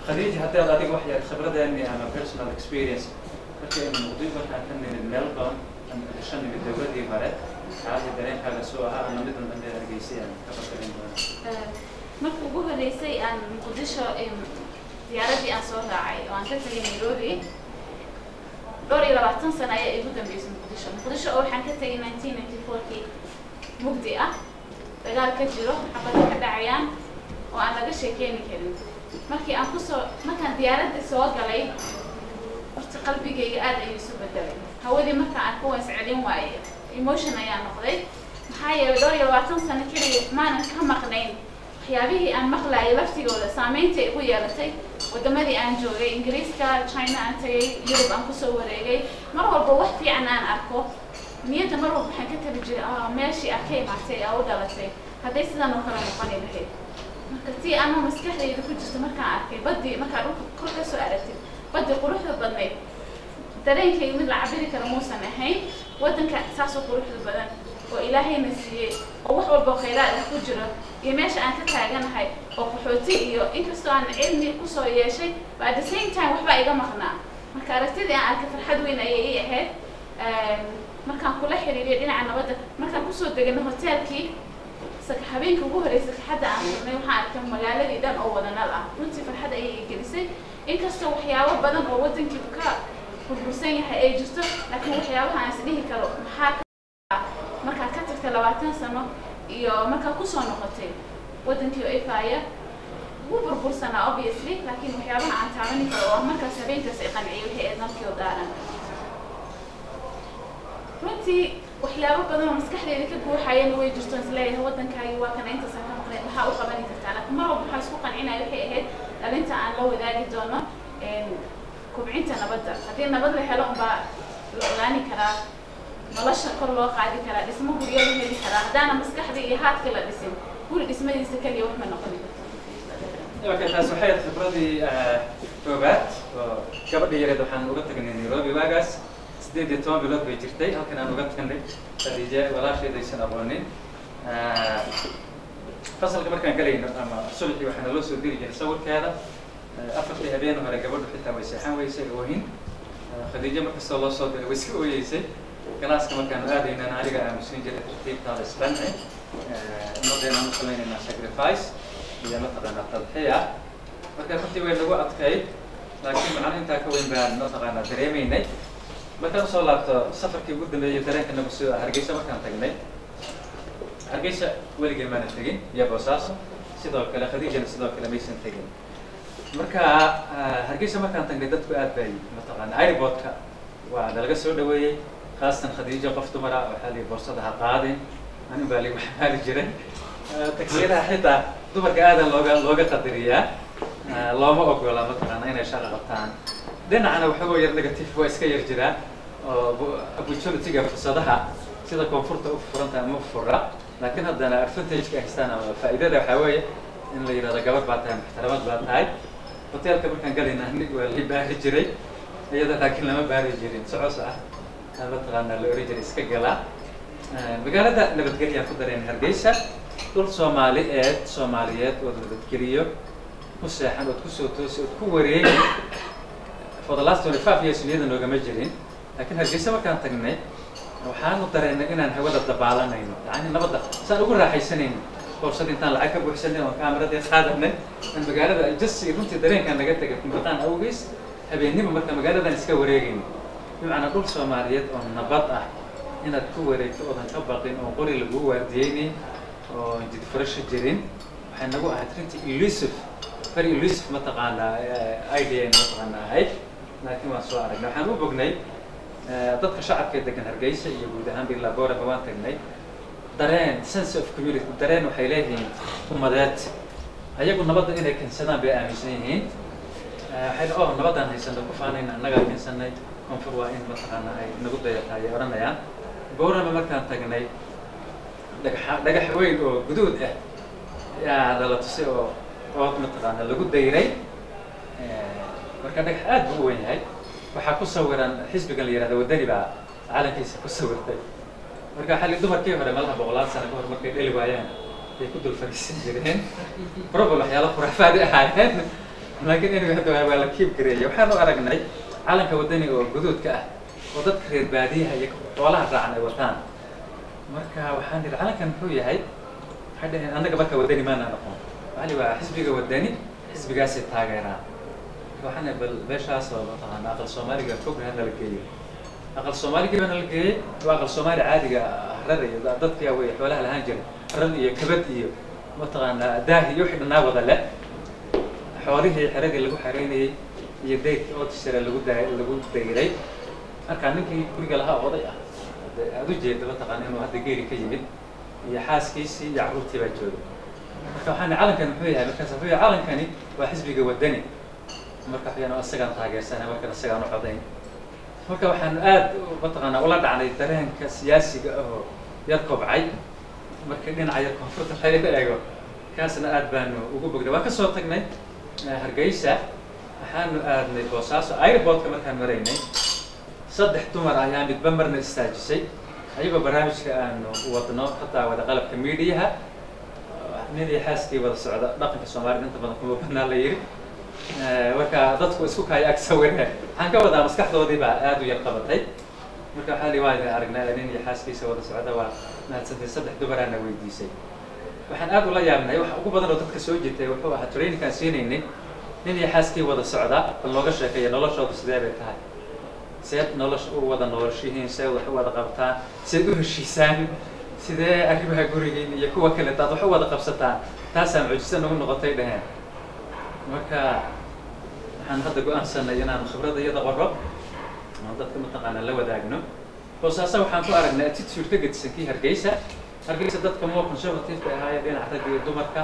Khadiija, haddii aad adiga wax yar khibradeeni ama personal experience, markii aynu Muqdisho, markaan ka nimid Melbourne aan Muqdisho nimid dowladii hore, xaaladii dareenkaaga soo ahaa ama midan dambe Hargeysay aan ka fakarin doona. Marka ugu horeysay aan Muqdisho diyaaradii aan soo raacay oo aan ka tagay Nairobi, dhowr iyo labaatan sano ayaa igu dambeysay Muqdisho. Muqdisho oo waxaan ka tagay 1994kii, mugdi ah, dagaal ka jiro, xabado ka dhacayaan oo aan laga sheekeyni karin. Markii aan kusoo, markaan diyaaradda soo galay, horta qalbigayga aad ayuu isu bedelay. Hawadii markaan arko waan iscelin waaye, emotion ayaa noqday, maxaa yeelay dhowr iyo labaatan sano keliya maanan ka maqnayn. Waxyaabihii aan maqlaayay laftigooda saameynta igu yeelatay. Wadamadii aan joogay, Ingiriiska, China aan tagay, Yurub aan kusoo wareegay, mar walba wax fiican aan arko. Niyadda mar walba waxaan ka tabi jiray meeshii aad ka imaatay, aa u dhalatay, hadday sidaan oo kale noqoni lahayd. Marka tii anoo maskaxdayda ku jirto markaan arkay baddii, markaa dhulka kor ka soo aragtid baddii quruxda badnayd, dareenkayga mid la cabiri kara muusan ahayn. Waddanka saasoo quruxda badan oo Ilaahayna siiyey oo wax walba oo khayraad ah ku jiro iyo meesha aan ka taaganahay oo qaxooti, iyo inkastoo aan cilmi kusoo yeeshay, but at the same time waxbaa iga maqnaa. Marka aragtidii aan arkay farxad weyn ayay ii ahayd. Markaan kula xiriiriyay dhinaca nabadda, markaan kusoo deganay hoteelkii, habeenka ugu horreysay sakaxadda aan furnay, waxaan arkay magaaladii dhan oo wada nal ah. Runtii farxad ayay ii gelisay, inkastoo waxyaabo badan oo waddankii ka burbursan yahay ay jirto, laakiin waxyaabaha aan isdhihi karo maxaa ka markaa ka tagtay 20 sano iyo markaa kusoo noqotay waddankii oo ifaaya, wuu burbursanaa obviously, laakiin waxyaabaha aan taabani karo oo ah markaas habeenkaas ay qanciyay waxay ahayd nalkii oo daaran. Runtii waxyaabo badan oo maskaxdeyda ka guuxayana way jirto, is leeyahay waddankaagi waa kana, intaasaan ka maqnayd, maxaa u qabani kartaa? Laakiin mar walba waxaan isku qancinaya waxay ahayd dhalinta aan la wadaagi doono kubcinta nabadda. Haddii nabad la helo unbaa la ogaani karaa nolosha kor loo qaadi karaa, dhismo guryo la heli karaa. Haddaana maskaxda iyo haadka la dhisin, guri dhismadiisa keliya wax ma noqoni karto. Okay, taas waxay ahayd khibradii koowaad oo gabadha yareed waxaan uga tagnay Nairobi waagaas 18 bilood bay jirtay. Halkan aan uga tagnay Khadiija walaasheed aysan aqoonin. Fasalka markaan galayno ama subaxii waxaa naloo soo diri jiray sawirkeeda. Afartii habeen hore gabadhu xitaa way seexan weysay oohin. Khadiijo markastoo loo soo diray way iska ooyeysay. Galaaska markaanu aadaynana aniga aamusin jiray, tartiibtaada isqanci, ummadeenaan u samaynaynaa sacrifice iyo mataqaanaa tadxiya. Marka runtii way nagu adkayd, laakiin macno intaa ka weyn baan mataqaanaa dareemaynay. Markaan usoo laabto safarkii ugu dambeeyay, dareenka nagu soo Hargeysa markaan tagnay. Hargeysa weligay maana tegin iyo Boosaaso sidoo kale, Khadiijana sidoo kale maysan tegin. Marka Hargeysa markaan tagnay dadku aad bay mataqaana airportka waa nalaga soo dhaweeyey, khaasatan Khadiija, qof dumara waxaa lihi boorsada ha qaadin, anin baa ligu xamaali jiray. Tagsiyadaha xitaa dumarka aada looga qadariyaa, looma ogola mataqaana inay shaqo qabtaan. Dhinacna waxoogo yar negative waa iska yar jiraa oo opportunity-ga, fursadaha sida koonfurta u furanta ama u fura, laakiin haddana advantage-ka haystaan ama faa'iidada waxaa weeye in la yidhahdo gabar baa tahay, muxtaramad baa tahay. Hoteelka markaan galayna anig waa la baari jiray iyada, laakiin lama baari jirin, socos ah mataqaana la oran jiray iska galaa. Magaalada nabadgelyaan ku dareen Hargeysa, dhul Soomaaliyeed ood nabadgeliyo ku seexan ood kusoo toosi ood ku wareegi for the last 25 years niyada noogama jirin. Laakiin Hargeysa markaan tagnay waxaanu dareennay inaan hawada dabaalanayno, yacni nabadda saan ugu raaxaysanayno, boorsada intaan lacag ka buuxsanay oon kaameradii qaadanay aan magaalada just runtii dareenkaan naga tegay kumaqaan awgeys habeennimo marka magaaladan iska wareegayno, bimacnaa dhul Soomaaliyeed oo nabad ah inaad ku wareegto oodan ka baqin oo qori laguu waardiyeynayn oo jidfurasho jirin, waxay nagu ahayd runtii elusive, very elusive mataqaanaa idea mataqaanaa ahayd. Laakiin waan soo aragnay, waxaan u bognay dadka shacabka ee degan Hargeysa iyo guud ahaan ilaa Boorama waan tagnay. Dareen sense of community, dareen waxay leeyihiin ummadeed, ayagu nabadda inay keensadaan bay aaminsan yihiin. Waxay oh nabadaan haysano ku faanayna, annagaa keensanay, koonfur waa in mataqaana ay nagu dayata ayay odhanayaan. Boorama markaan tagnay dhagaxa dhagax weyn oo guduud ah yaa nala tusay oo ood mataqaana lagu dayray. Marka dhagax aad buu u weyn yahay, waxaa ku sawiran xisbigan la yihahda Wadani baa calankiisa ku sawirtay. Marka xalli dumarkii hore malaha boqolaal sano ka hor markay dheli waayaan ay ku dul fariisan jireen, probably waxyaalo khuraafaadi ahaayeen, laakiin anyway hadda waa la keep gareeyay. Waxaanu aragnay calanka Wadani oo guduudka ah oo dadka reer baadiyaha iyo xoolaha raacan ay wataan. Marka waxaan nidhi calankan muxuu yahay? Waxay dhaheen annaga marka Wadani maana noqon, waxaa waa xisbiga Wadani, xisbigaasay taageeraan. Marka waxaan nidhi bal meeshaas oo mataqaana aqal Soomaaliga fog ha nala geeyo. Aqal Soomaaligii baa nala geeyey, waa aqal Soomaali caadiga, harar iyo dadka way xoolaha lahaan jiray, harar iyo kabad iyo mataqaana daahi iyo wixii dhanaa wada leh, xoolihii xeradii lagu xereynayey iyo daydkii oodshare lagu dayray. Marka ninkii guriga lahaa oday ah aada u jeeda mataqaana inuu hadda geeri ka yimid iyo xaaskiisii iyo carruurtii baa jooga. Marka waxaan calankan muxuu yahay? Markaas wuxuu yahay calankani waa xisbiga Wadani. Marka waxayaan isagaan taageersanay, markan isagaan u codayn. Marka waxaanu aad mataqaanaa ula dhacnay dareenka siyaasiga ahoo yar kobcay marka dhinaca yar koonfurta laga eego, kaasna aad baanu ugu bognay. Waan kasoo tagnay Hargeysa, waxaanu aadnay Boosaaso. Airportka markaan maraynay, saddex dumar ayaa midba marna istaajisay, ayagoo barnaamijka aanu wadno ka daawada qalabka miidiyaha. Nin iyo xaaskii wada socda, dhaqanka Soomaalida inta badan kuma banaan la yiri. Marka dadku isku kaya ag sawireen, waxaan ka wadaa maskaxdoodii baa aad u yar qabatay. Marka waxaa li waa idin aragnaa nin iyo xaaskiisa wada socda, waa mahadsantay. Saddex dumaraana weydiisay. Waxaan aad ula yaabnay, waxa ugu badan oo dadka soo jiitay wuxuu ahaa trainingkaan siinaynay, nin iyo xaaskii wada socda bal nooga sheekeeya noloshoodu sidee bay tahay, seed nolosha u wada noloshihiin, see wax u wada qabtaan, seed u heshiisaan, sidee arrimaha gurigiin iyo kuwa kale taad wax u wada qabsataan. Taasaa mucjiso nagu noqotay dheheen. Marka waxaan hadda go-aansanay inaan khibradda iyada qoro oo dadka mataqaanaa la wadaagno. Boosaaso waxaan ku aragnay attitude ka gedisan kii Hargeysa. Hargeysa dadka more conservative bay ahaayeen dhinaca ragga iyo dumarka.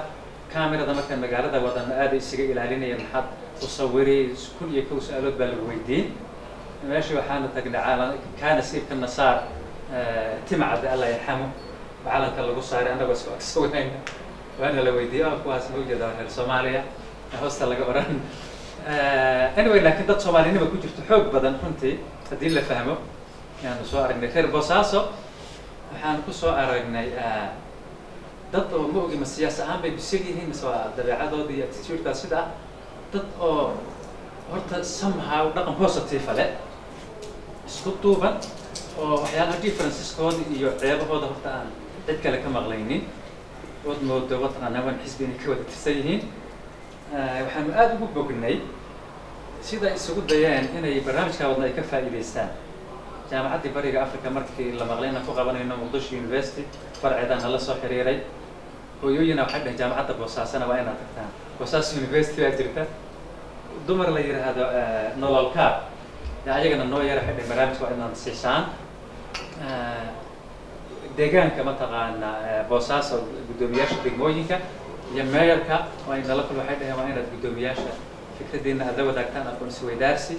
Camerada markaan magaalada wadana aad ay isaga ilaalinayeen, maxaad u sawiri, 1001 su-aalood baa lagu weydiin. Meeshii waxaanu tagnay caalan kaa nasiibka nasaar Timacadde, Allah yarxamu, calanka lagu saaray annagoo isku ag sawirayna. Waana la weydiiyey oo kuwaas ma ujeeda reer Soomaaliya hoosta laga oran. Anyway, laakiin dad Soomaalinima ku jirto xoog badan runtii haddii la fahmo ayaanu soo aragnay. Reer Boosaaso waxaan ku soo aragnay dad oo ma ogi ma siyaas ahaan bay bisil yihiin mise waa dabeecadooda iyo attitude-kaa sida ah, dad oo horta somehow dhaqan positive leh, isku duuban, oo waxyaalaha differenceskooda iyo ceebahooda horta aan cid kale ka maqlaynin, ood moodo mataqaanaa waan xisbi inay ka wada tirsan yihiin. Waxaanu aada ugu bognay sida isugu dayeen inay barnaamijka wadna ay ka faa'iidaystaan. Jaamacaddii Bariga Africa markii la maqlay inaan ku qabanayno Muqdisho University farceedaan nala soo xiriiray. Hooyooyina waxay dhaheen jaamacadda Boosaasana waa inaad tagtaan, Boosaaso University baa jirta. Dumar la yidhaahdo nololkaab yaa ayagana noo yara, waxay dhaheen barnaamijka waa inaad siisaan. Deegaanka mataqaana Boosaaso, guddoomiyaasha degmooyinka iyo meeyarka waa in nala kul, waxay dhaheen waa inaad guddoomiyaasha fikraddiina aad la wadaagtaan, aqoon isweydaarsi.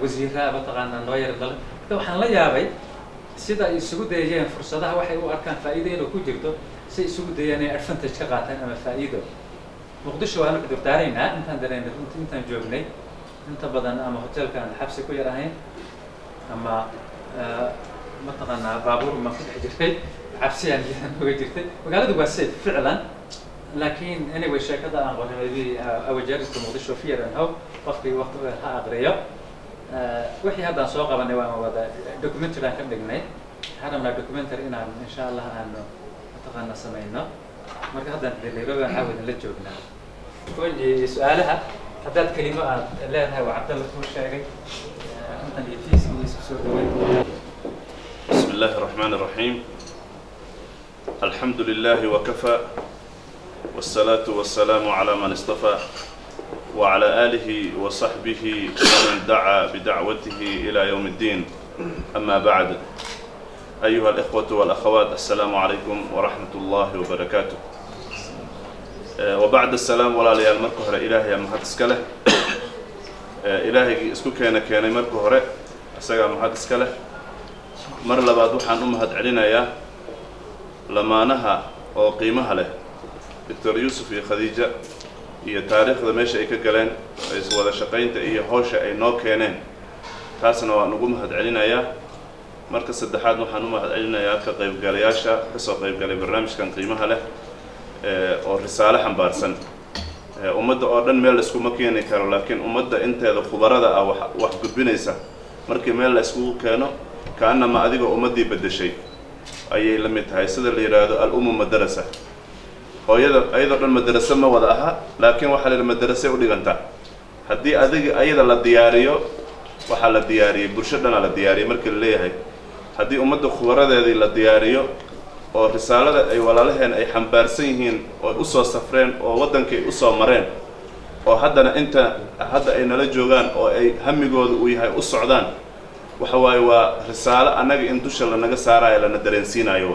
Wasiiraa mataqaana noo yara nala. Marka waxaan la yaabay sida ay isugu dayayeen fursadaha waxay u arkaan faa'iido inuu ku jirto, si ay isugu dayayeen inay advantage ka qaataan ama faa'iido. Muqdisho waanu cudurdaaraynaa intaan dareennay runtii intaan joognay inta badan ama hotelka aan xabsi ku yar ahayn ama mataqaanaa baabuur ma ku dhex jirtay, cabsi aan uga jirtay. Magaaladu waa safe ficlan, laakiin anyway sheekada aan qoray, maybe Our Journey to Muqdisho Fear and Hope, qofkii waqti u ha aqriyo. Wixii haddaan soo qabanay waan wada documentary aan ka dhignay. Waxaan rabnaa documentary inaan insha Allah aanu mataqaana samayno. Marka haddaan Nairobi aan caawa idinla joognaa. Koji su-aalaha haddaad kelimo aad leedahay waa Cabdalla kuu sheegay intan iyo fiiska iyo isku soo dhaweyn. بسم الله الرحمن الرحيم، الحمد لله وكفى، والصلاة والسلام على من اصطفى وعلى آله وصحبه ومن دعا بدعوته إلى يوم الدين، أما بعد، أيها الإخوة والأخوات، السلام عليكم ورحمة الله وبركاته. وبعد السلام، walaalayaal, marka hore Ilaahay mahad iska leh. Ilaahaygii isku keena keenay marka hore isagaa mahad iska leh. Mar labaad waxaan u mahad celinayaa lamaanaha oo qiimaha leh, Doctor Yuusuf iyo Khadiija, iyo taariikhda meesha ay ka galeen, wada shaqaynta iyo hawsha ay noo keeneen, taasna waan ugu mahad celinayaa. Marka saddexaad waxaan u mahad celinayaa ka qaybgalayaasha kasoo qaybgalay barnaamijkan qiimaha leh oo risaale xambaarsan. Ummadda oo dhan meel la iskuma keeni karo, laakiin ummadda inteeda khubarada ah wax gudbinaysa markii meel la iskugu keeno, kaanama adigoo ummaddii beddeshay ayay la mid tahay. Sida la yidhaahdo, al-ummu madarasa, hooyada ayadoo dhan madarase ma wada aha, laakiin waxaa la yidhi madarasay u dhigantaa. Haddii adiga ayada la diyaariyo, waxaa la diyaariyey bulsho dhanaa la diyaariyey. Marka la leeyahay haddii ummadda khubaradeedii la diyaariyo oo risaalada ay walaalaheen ay xambaarsan yihiin oo usoo safreen oo waddankii ay usoo mareen oo haddana inta hadda ay nala joogaan oo ay hamigooda uu yahay u socdaan, waxa waaye waa risaalo annaga in dusha lanaga saarayo lana dareensiinayo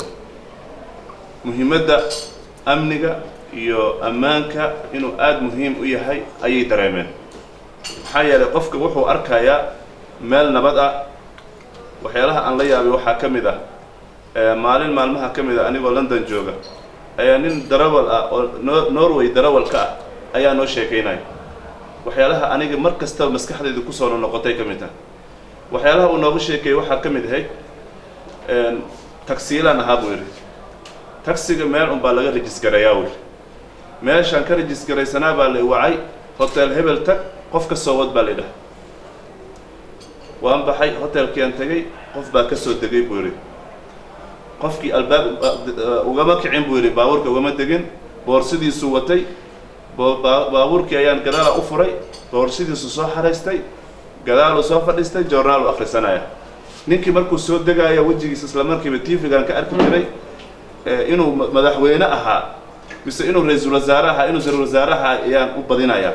muhiimadda amniga iyo ammaanka inuu aada muhiim u yahay ayay dareemeen. Maxaa yeelay qofka wuxuu arkayaa Meel nabad ah. Waxyaalaha aan la yaabay waxaa ka mid ah maalin maalmaha ka mid ah anigoo London jooga ayaa nin darawal ah oo Norway darawal ka ah ayaa noo sheekaynaya. Waxyaalaha aniga mar kastaba maskaxdayda ku soo noqotay ka mid ah. Waxyaalaha uu nooga sheekeeyey waxaa ka mid ahayd taksiilaan ahaa buu yidhi. Taksiga meel unbaa laga rejisgareeyaa buu yidhi. Meeshaan ka rejisgaraysanaa baa la wacay, hotel hebel tag, qof ka soo wad baa la yidhaha. Waan baxay, hotelkiaan tegey, qof baa ka soo degay buu yidhi. Qofkii albaab ugama kicin buu yidhi, baabuurka ugama degin, boorsidiisuu watay, baabuurkii ayaan gadaala u furay, boorsidiisu soo xaraystay, gadaaluu soo fadhiistay, joornaalu akhrisanaya. Ninkii markuu soo degaaya wejigiisa isla markiiba TV-gaan ka arki jiray inuu madaxweyne ahaa mise inuu ra'iisul wasaare ahaa, inuu ra'iisul wasaaraha ayaan u badinayaa.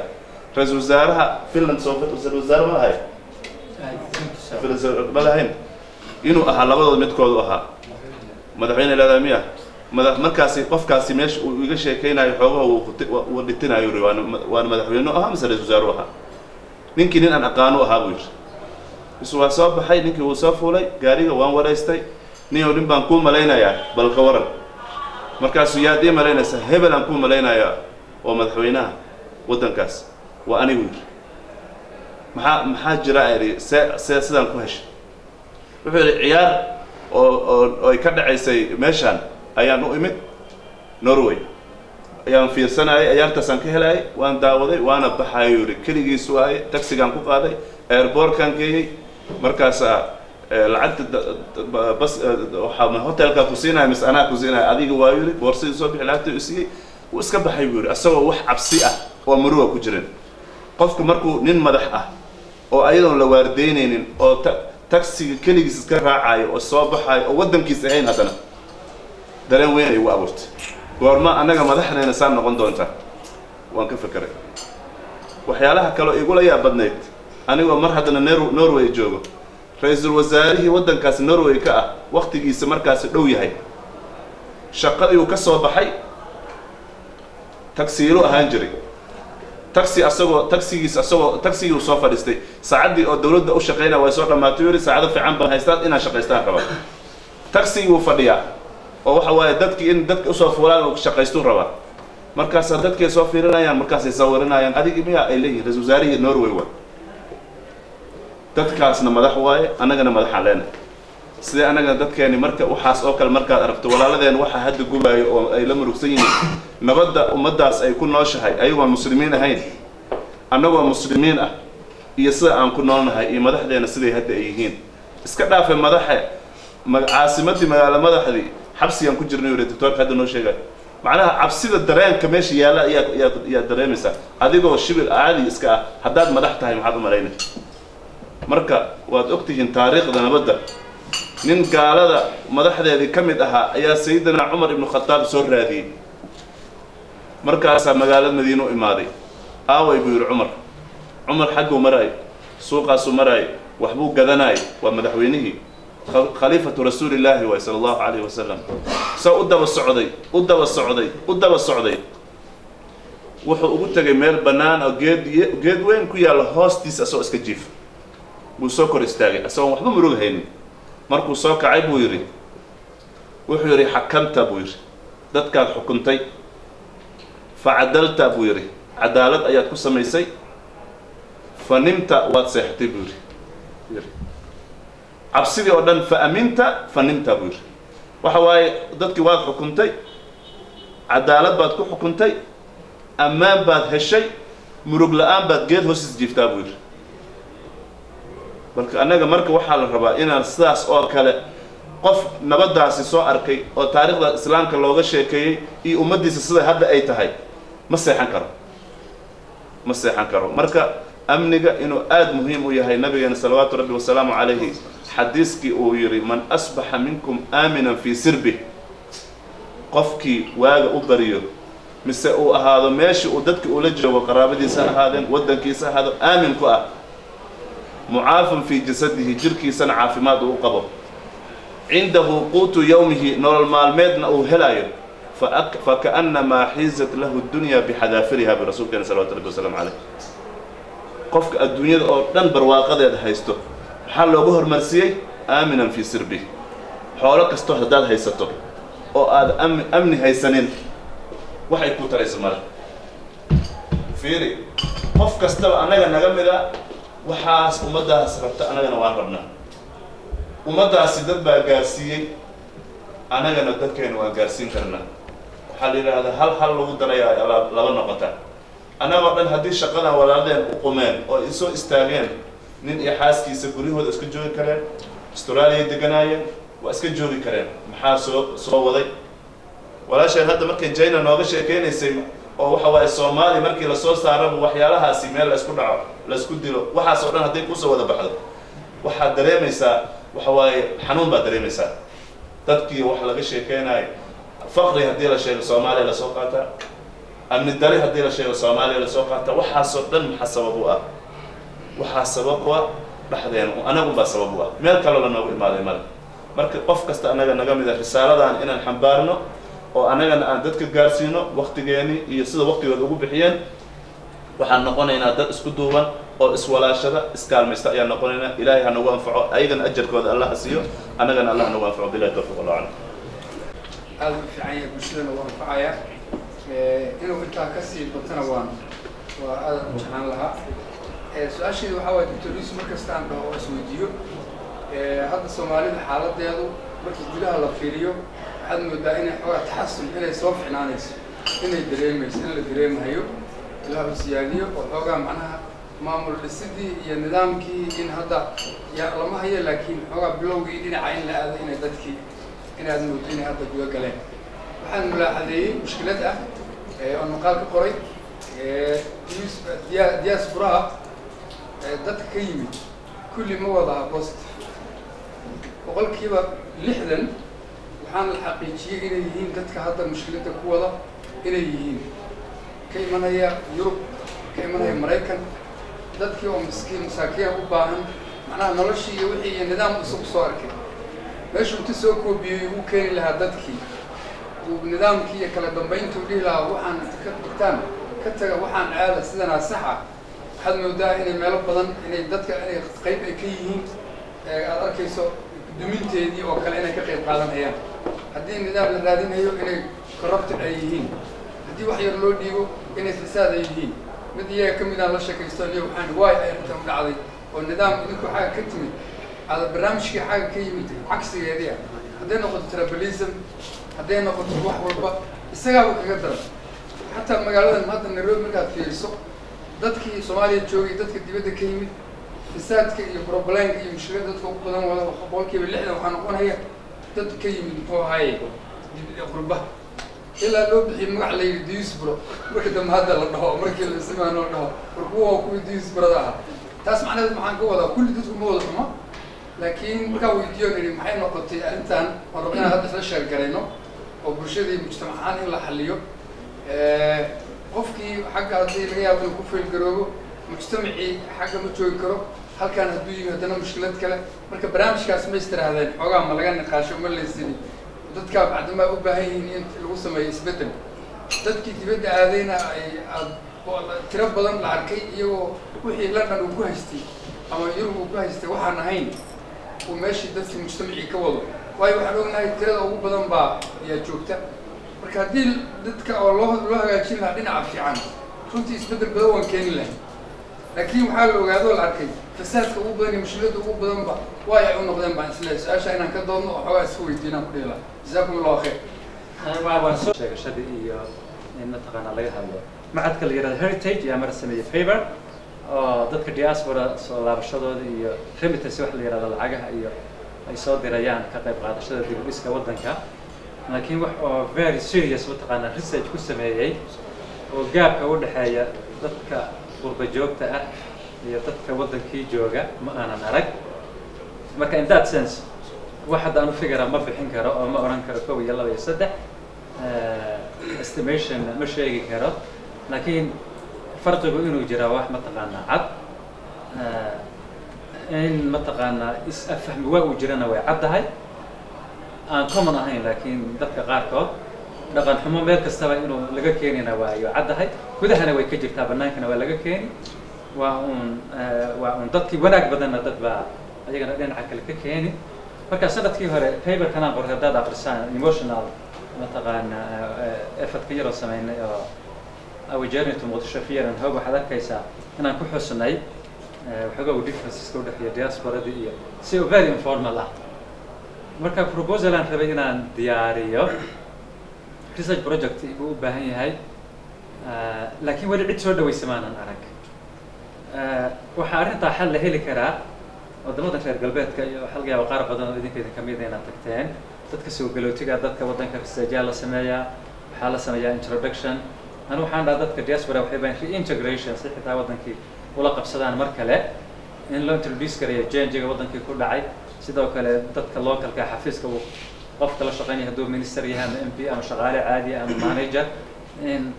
Ra'iisul wasaaraha Finland soo ra'iisul wasaare ma ahay, ma lahayn, inuu ahaa labadooda midkoodu ahaa madaxweyne leedahay miya. Madax markaasi qofkaasi meesha uu iga sheekaynayo xoogaha uu dhitinayo yiri, waana madaxweyne ahaa mise ra'iisul wasaare ahaa. Ninkii nin aan aqaano ahaa buu yidhi. Isu waa soo baxay, ninkii wuu soo fuulay gaariga, waan waraystay, ninyow nin baan kuu malaynayaa, bal ka waran. Markaasuu yaad ii malaynaysaa, hebel aan kuu malaynayaa oo madaxweynaha waddankaas waa anigu yidhi. Maxaa jira idhi, see sidaan ku heshay? Wuxuu yidhi ciyaar oo ay ka dhacaysay meeshaan ayaan u imid Norway, ayaan fiirsanayay, ciyaartaasaan ka helayay, waan daawaday, waana baxayo yidhi. Keligiis waaye, taxigaan ku qaaday, airportkaan geeyey, markaasaa lacagta bas waxaa hotelkaa ku siinaya mise anaa ku siinaya adiga waa yidhi, boorsadii soo bixi, lacagta u siiyey, wuu iska baxay buu yidhi, asagoo wax cabsi ah oo muruga ku jirin. Qofku markuu nin madax ah oo ayadoon la waardeynaynin oo taxiga keligiis iska raacayo oo soo baxayo oo waddankiis ahayn, haddana dareen weyn ay ugu abuurtay. Goorma annaga madaxnayna saan noqon doontaa? Waan ka fekeray. Waxyaalaha kaloo igula yaab badnayd anigoo mar haddana Norway joogo, ra'iisul wasaarihii waddankaasi Norway ka ah waqtigiisa markaasi dhow yahay, shaqadii uu ka soo baxay taksiilu ahaan jiray, taxi asagoo taxigiis asagoo taxigii uu soo fadhiistay, saacaddii oo dawladda u shaqaynaya way soo dhammaatay yiri, saacado fiican baan haystaa inaan shaqaystaan rabaa. Taxigii wuu fadhiyaa oo waxa waaye dadkii in dadka usoo fuulaan uu shaqaystuu rabaa. Markaasaa dadkay soo fiirinayaan, markaasay sawirinayaan, adigi miyaa ay leeyihin ra'iisul wasaarihii Norway waa. Dadkaasna madax waaye, annagana madaxaan leenahay. Sidee annagana dadkeeni marka waxaas oo kale markaad aragto walaaladeen waxaa hadda gubaayo oo ay la murugsan yihiin nabadda ummaddaas ay ku nooshahay ayagoon muslimiin ahayn, annagoo muslimiin ah iyo sida aan ku noolnahay iyo madaxdeena siday hadda ay yihiin. Iska dhaafe madaxe caasimaddii magaalo madaxdii xabsigaan ku jirnay yuri doctoorka hadda noo sheegay. Macnaha cabsida dareenka meesha yaalla ayaa dareemaysaa adigoo shibil caadi iska ah haddaad madax tahay maxaad u malaynay. Marka waad ogtihiin taariikhda nabadda, nin gaalada madaxdeedii ka mid ahaa ayaa sayidina Cumar ibnu Khataab soo raadiyey. Markaasaa magaalada Madiina u imaaday. Aaway buu yidhi Cumar. Cumar xagguu maraay, suuqaasuu maraay, waxbuu gadanaay, waa madaxweynihii khaliifatu rasuulillaahi waay sala allahu calayhi wasalam. Saa u daba socday, u daba socday, u daba socday, wuxuu ugu tegay meel bannaan oo geed weyn ku yaalla hoostiisa asagoo iska jiif. Wuu soo kor istaagay asagoon waxba murug haynin. Markuu soo kacay buu yidhi, wuxuu yidhi xakamta buu yidhi, dadkaad xukuntay, facadalta buu yidhi, cadaalad ayaad ku samaysay, fa nimta waad seexatay buu yidhi. Cabsidii oo dhan fa aminta fa nimta buu yidhi. Waxa waaye dadkii waad xukuntay, cadaalad baad ku xukuntay, ammaan baad heshay, murug la'aan baad geed hoostiis jiiftaa buu yidhi. Balka annaga marka waxaa la rabaa inaan sidaas oo kale qof nabaddaasi soo arkay oo taariikhda islaamka looga sheekeeyey iyo ummaddiisa sida hadda ay tahay ma seexan karo, ma seexan karo. Marka amniga inuu aada muhiim u yahay, nabigeena salawaatu rabbi wasalaamu calayhi xadiiskii uu yidhi man asbaxa minkum aaminan fii sirbih, qofkii waaga u bariyo mise uu ahaado meeshii uu dadka ula joogo, qaraabadiisa ha ahaadeen, waddankiisa ha ahaado, aamin ku ah, mucaafan fii jasadihi, jirkiisana caafimaad uu u qabo, cindahu quutu yowmihi, nolol maalmeedna uu helayo, fakaannamaa xiizat lahu dunya bixadaafiriha, bi rasuulkeena salawatu rabbi wasalaamu caleyh. Qofka adduunyada oo dhan barwaaqadeeda haysto Maxaa loogu hormarsiiyey? Aaminan fii sirbi. Xoolo kastoo haddaad haysato oo aad amni haysanin, waxay ku tarayso male. Fiiri, qof kastaba annaga naga mida waxaas ummaddaas rabta, annagana waan rabnaa. Ummaddaasi dad baa gaarsiiyey, annagana dadkeena waan gaarsiin karnaa. Waxaa la yidhaahdaa hal hal lagu darayaa laba noqota. Annagoo dhan haddii shaqadan walaaladeen u qumeen oo ay soo istaageen, nin iyo xaaskiisa guryahooda iska joogi kareen, Australia deganaayeen, waa iska joogi kareen. Maxaa soo waday? Walaasheen hadda markay China nooga sheekeynaysay oo waxa waaye Soomaali markii lasoo saaraba waxyaalahaasi, meel la isku dhaco, la isku dilo, waxaas oo dhan hadday kusoo wada baxdo, waxaad dareemaysaa waxa waaye xanuun baad dareemaysaa. Dadkii wax laga sheekeynayo, faqri haddii la sheego Soomaaliya lasoo qaataa, amni dari haddii la sheego Soomaaliya lasoo qaataa. Waxaasoo dhan maxaa sabab u ah? Waxaa sabab u ah dhexdeena anagun baa sabab u ah, meel kaloo la noogu imaaday male. Marka qof kasta annaga naga mida risaaladan inaan xambaarno oo annagana aan dadka gaarsiino waktigeeni iyo sida waktigooda ugu bixiyeen, waxaan noqonaynaa dad isku duuban oo iswalaashada, iskaalmaysta ayaan noqonaynaa. Ilaahay ha nagu anfaco, ayagana ajarkooda Allah ha siiyo, annagana Allah ha nagu anfaco. Billahi tawfiq, wallahu aclam. Aada u fiican yahay, bulshadana waa anfacaya. Inuu intaa kasii batana waa aada u jeclaan lahaa. Su-aasheedu waxaa waaya, Doctor Yusuf, mar kasta aan dhaho oo isweydiiyo, hadda Soomaalida xaaladeedu markii gudaha la fiiriyo waxaad moodaa inay xoogaa taxasun, inay soo ficnaanayso, inay dareemayso, in la dareemahayo, ilaah u siyaadiyo, oo xoogaa macnaha maamul dhisidii iyo nidaamkii in hadda ya lama hayo, laakiin xoogaa bilowgii dhinaca in la aado, inay dadkii inaad moodo inay hadda guda galeen. Waxaan mulaaxadeeyey mushkilad ah oo maqaal ka qoray diasporaha dadka ka yimid kulli ma wada aha positive. 60% waxaan la xaqiijiyey inay yihiin dadka hadda mushkiladda ku wada, inay yihiin ka imanaya Yurub, ka imanaya Maraykan, dadkii oo miskiin masaakiin u baahan macnaha noloshii iyo wixii iyo nidaam isagu soo arkay meeshuu inta soo koobiyey uu keeni lahaa dadkii, uu nidaamkii iyo kala dambayntuu dhihi lahaa waxaan inta ka dhigtaan ka taga, waxaan aada sidanaa saxa. Waxaad moodaa inay meelo badan inay dadka inay qayb ay ka yihiin, aada arkayso duminteedii oo kale inay ka qayb qaadanayaan, haddii nidaam la raadinayo inay corrupted ay yihiin, haddii wax yar loo dhiibo inay fasaad ay yihiin. Mid iyaga ka mid aan la sheekaysto niyo, waxaan waay ay arrintan u dhacday oo nidaam idinku xagga ka timid aada barnaamijkii xagga ka yimid cagsigeedii ah, hadday noqoto tribalism, hadday noqoto wax walba, isagaaba kaga daran. Xataa magaaladan hadda Nairobi markaad fiiriso, dadkii Soomaaliya joogay, dadka dibadda ka yimid, fasaadka iyo problemka iyo mushkilada dadka ugu badan wada 60% waxaa noqonaya dad ka yimid, muxuu ahaaye, qurbaha, ilaa loo bixiyay magac la yidhi diaspora. Marka dambe hadda la dhaho, markii la isticmaalo la dhaho war kuwa waa kuwii diasporada ahaa. Taas macnaheed maxaan ka wadaa? Kulli dadku ma wada xumo, laakiin markaan weydiiyo nidhi maxay noqotay arrintan, waan rabna inaan hadda isla sheergarayno oo bulshadii mujtamac ahaan in la xaliyo. Qofkii xagga haddii laga yaabo inuu ku failgaroobo, mujtamacii xagga ma joogi karo, halkaan hadduu yimi haddana mushkilad kale. Marka barnaamijkaas ma istirahdeen xoogaa ma laga niqaasho, ma laysini dadkaa bacdamaa u baahan yihiin in lagu sameeyo isbeddel, dadkii dibadda aadayna ay aad tiro badan la arkay iyagoo wixii London uu ku haystay ama Yurub uu ku haystay waxaan ahayn uu meeshii dadkii mujtamacii ka wado? Waayo waxaan ognahay tirada ugu badan baa ayaa joogta. Marka haddii dadka oo loo hagaajin lahaa dhinaca fiican, runtii isbeddel badan waan keeni lahay. Laakiin waxaa la ogaado, la arkay fasaadka ugu badan iyo mushkiladda ugu badanba waay ay u noqdeen baan isleeyahay. Su-aasha inaan ka doodno oo xoogaa iska weydiinaan ku dhihi lahaa. Jazaakum Allahu khayr. Waan soo sheegashadii iyo in mataqaanaa laga hadlo. Macadka la yihahdo Heritage ayaa mar sameeyey paper oo dadka diaspora soo laabashadooda iyo remittance wax la yihahdo, lacagaha iyo ay soo dirayaan ka qayb qaadashada dib u dhiska waddanka, laakiin wax oo very serious mataqaanaa research ku sameeyey oo gapka u dhexeeya dadka qurba joogta ah iyo dadka waddankii jooga ma aanan arag. Marka in that sense wax hadda aanu figure ma bixin karo oo ma odhan karo kow iyo laba iyo saddex, estimation ma sheegi karo, laakiin farqigu inuu jiraa wax mataqaanaa cad, in mataqaanaa is-afahmi waa uu jirana way caddahay, aan common ahayn, laakiin dadka qaarkood dhaqan xumo meel kastaba inuu laga keenina waa ayo caddahay. Gudahana way ka jirtaa, bannaankana waa laga keeni. Waa uun dadkii wanaag badanna dad baa Ayagana dhinaca kale ka keeni. Marka sanadkii hore paperkan aan qoray, haddaad aqrisaan, emotional mataqaana effortka yaroo sameynay oo Our Journey to Muqdisho, Fear and Hope, waxaad arkaysaa inaan ku xusnay waxoogaa uu differenceska udhexeeya diasporadii iyo si very informal ah. Marka proposal aan rabay inaan diyaariyo, research project buu u baahan yahay, laakiin weli cid soo dhaweysa maanan arag. Waxaa arrintaa xal la heli karaa waddamada reer galbeedka iyo waxaa laga yaaba qaar badan oo idinka idin kamid inaad tagteen. Dadka soo galootiga, dadka waddanka, research-yaa la sameeyaa, waxaa la sameeyaa introduction. Anu waxaan dhaha dadka diaspora waxay baahan reintegration, si xitaa waddankii ula qabsadaan mar kale, in loo introduce karayo change-ga waddankii ku dhacay. Sidoo kale dadka localka, xafiiska uu qofka la shaqeynaya, hadduu minister yahay ama MP ama shaqaale caadi ama manager, in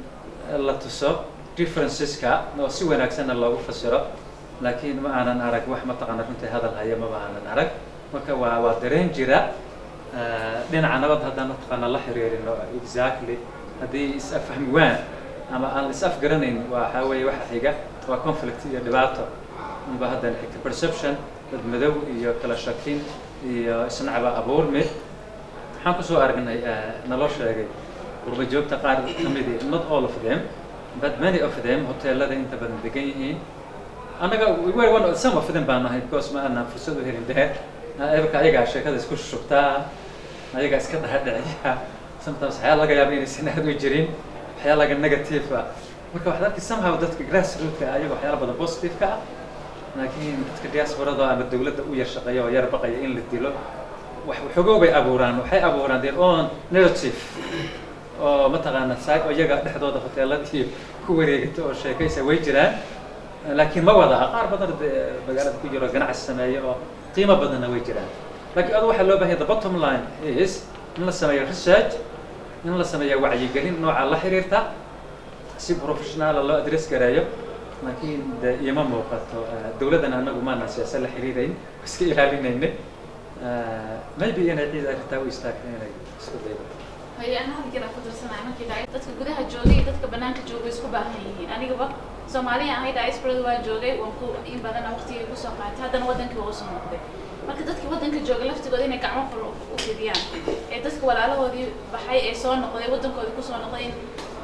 la tuso differenceska oo si wanaagsanna loogu fasiro. Laakiin ma aanan arag wax mataqaana runtii hadal haya, maba aanan arag. Marka waa dareen jira. Dhinaca nabad haddaan mataqaana la xiriirino, exactly, haddii is-afahmi waan ama aan la is-afgaranayn, waxaa weeye waxa xiga waa conflict iyo dhibaato unba haddana xigta, perception dad madow iyo kala shakin iyo isnacba abuurmid. Waxaan kusoo aragnay, naloo sheegay, qurba joogta qaar kamidi, not all of them but many of them, hoteelada inta badan degan yihiin. Annaga we were one of, some of them baan nahay, because ma aanan fursad u helin dheer. Marka ayagaa sheekada isku shubtaa, ayagaa iska dhahadhiciya. Sometimes waxyaa laga yaaba inaysan aad u jirin waxyaa laga negative ah. Marka waxaad arkay somehow dadka grassrootka ayaga waxyaala badan positive ka ah, laakiin dadka diasporada ama dawladda u yar shaqeeya oo yar baqaya in la dilo, wax waxoogow bay abuuraan, waxay abuuraan their own narrative oo mataqaana saa iyaga dhexdooda hoteeladii ku wareegata oo sheekaysa way jiraan. Laakiin ma wada aha. Qaar badan dee magaalada ku jiro, ganacsi sameeya oo qiimo badanna way jiraan. Laakiin adu waxaa loo baahan, the bottom line is in la sameeyo research, in la sameeyo wacyigelin nooca la xiriirta, si professional ah loo address gareeyo. Laakiin de iima muuqato. Dowladdan anagu maana siyaasad la xiriirayn, iska ilaalinayna. Maybe inay ciid arrintaa u istaagto, inay isku daydo. Haye, ana hal jir aan ku darsanaya. Markii dhacay, dadka gudaha joogay iyo dadka banaanka joogay isku baahan yihiin. Anigaba Soomaaliya ahay, diasporada waa joogay, waan ku in badana waqtigii kusoo qaatay, haddana wadankii waa usoo noqday. Marka dadkii wadanka joogay laftigooda inay gacmo fur u fidiyaan ee dadka walaalahoodii baxay ee soo noqday, wadankoodii kusoo noqday, in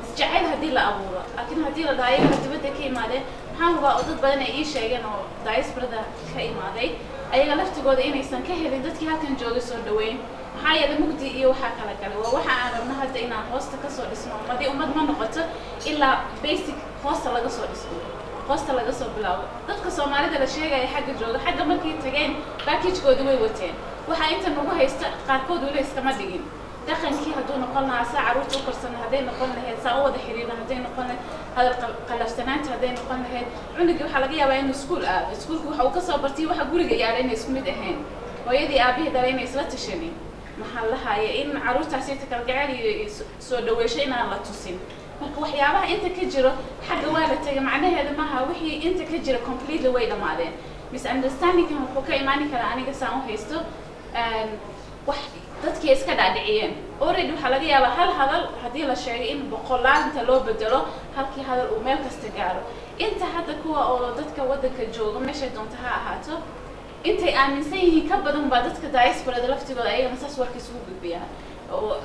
isjacayl haddii la abuuro. Laakiin haddii la dhaho ayaga dibadda ka imaadeen, maxaan hubaa oo dad badan ay ii sheegeen oo diasporada ka imaaday, ayaga laftigooda inaysan ka helin dadkii halkan joogay soo dhaweyn. Maxaa yeelay mugdi iyo waxaa kala galay. Waa waxa aan rabno hadda inaan hoosta kasoo dhisno. Ummadii ummad ma noqoto ilaa basic hoosta laga soo dhismo, hoosta laga soo bilaabo. Dadka Soomaalida la sheegaya xagga jooga, xagga markay tageen package-koodi way wateen. Waxaa inta nagu haysta qaarkood weli iskama dhigin. Dhaqankii hadduu noqon lahaa, saa carruurta u korsana hadday noqon lahayd, saa u wada xiriirna hadday noqon lahayd, hadal qalafsanaanta hadday noqon lahayd, cunugii waxaa laga yaabaa inuu iskuul aado, iskuulka waxa uu kasoo bartay waxa guriga yaala inay isku mid ahayn, hooyadii aabihii dhalay inay isla tashanin, maxaa la lahaya, in carruurtaasi kalgacayl iyo soo dhaweysho inaan la tusin. Marka waxyaabaha inta ka jiro xagga waa la tegay macnaheeda maaha wixii inta ka jira completely way dhammaadeen. Misunderstandingkan wuxuu ka imaani karaa, aniga saan u haysto, wax dadkii iska dhaadhiciyeen already. Waxaa laga yaabaa hal hadal haddii la sheegay in boqolaal inta loo bedelo, halkii hadal uu meel kasta gaaro. Inta hadda kuwa oo dadka waddanka jooga, meeshay doonta ha ahaato, intay aaminsan yihiin ka badan baa dadka diasporada laftigooda ayagana saas warka isugu gudbiyaan oo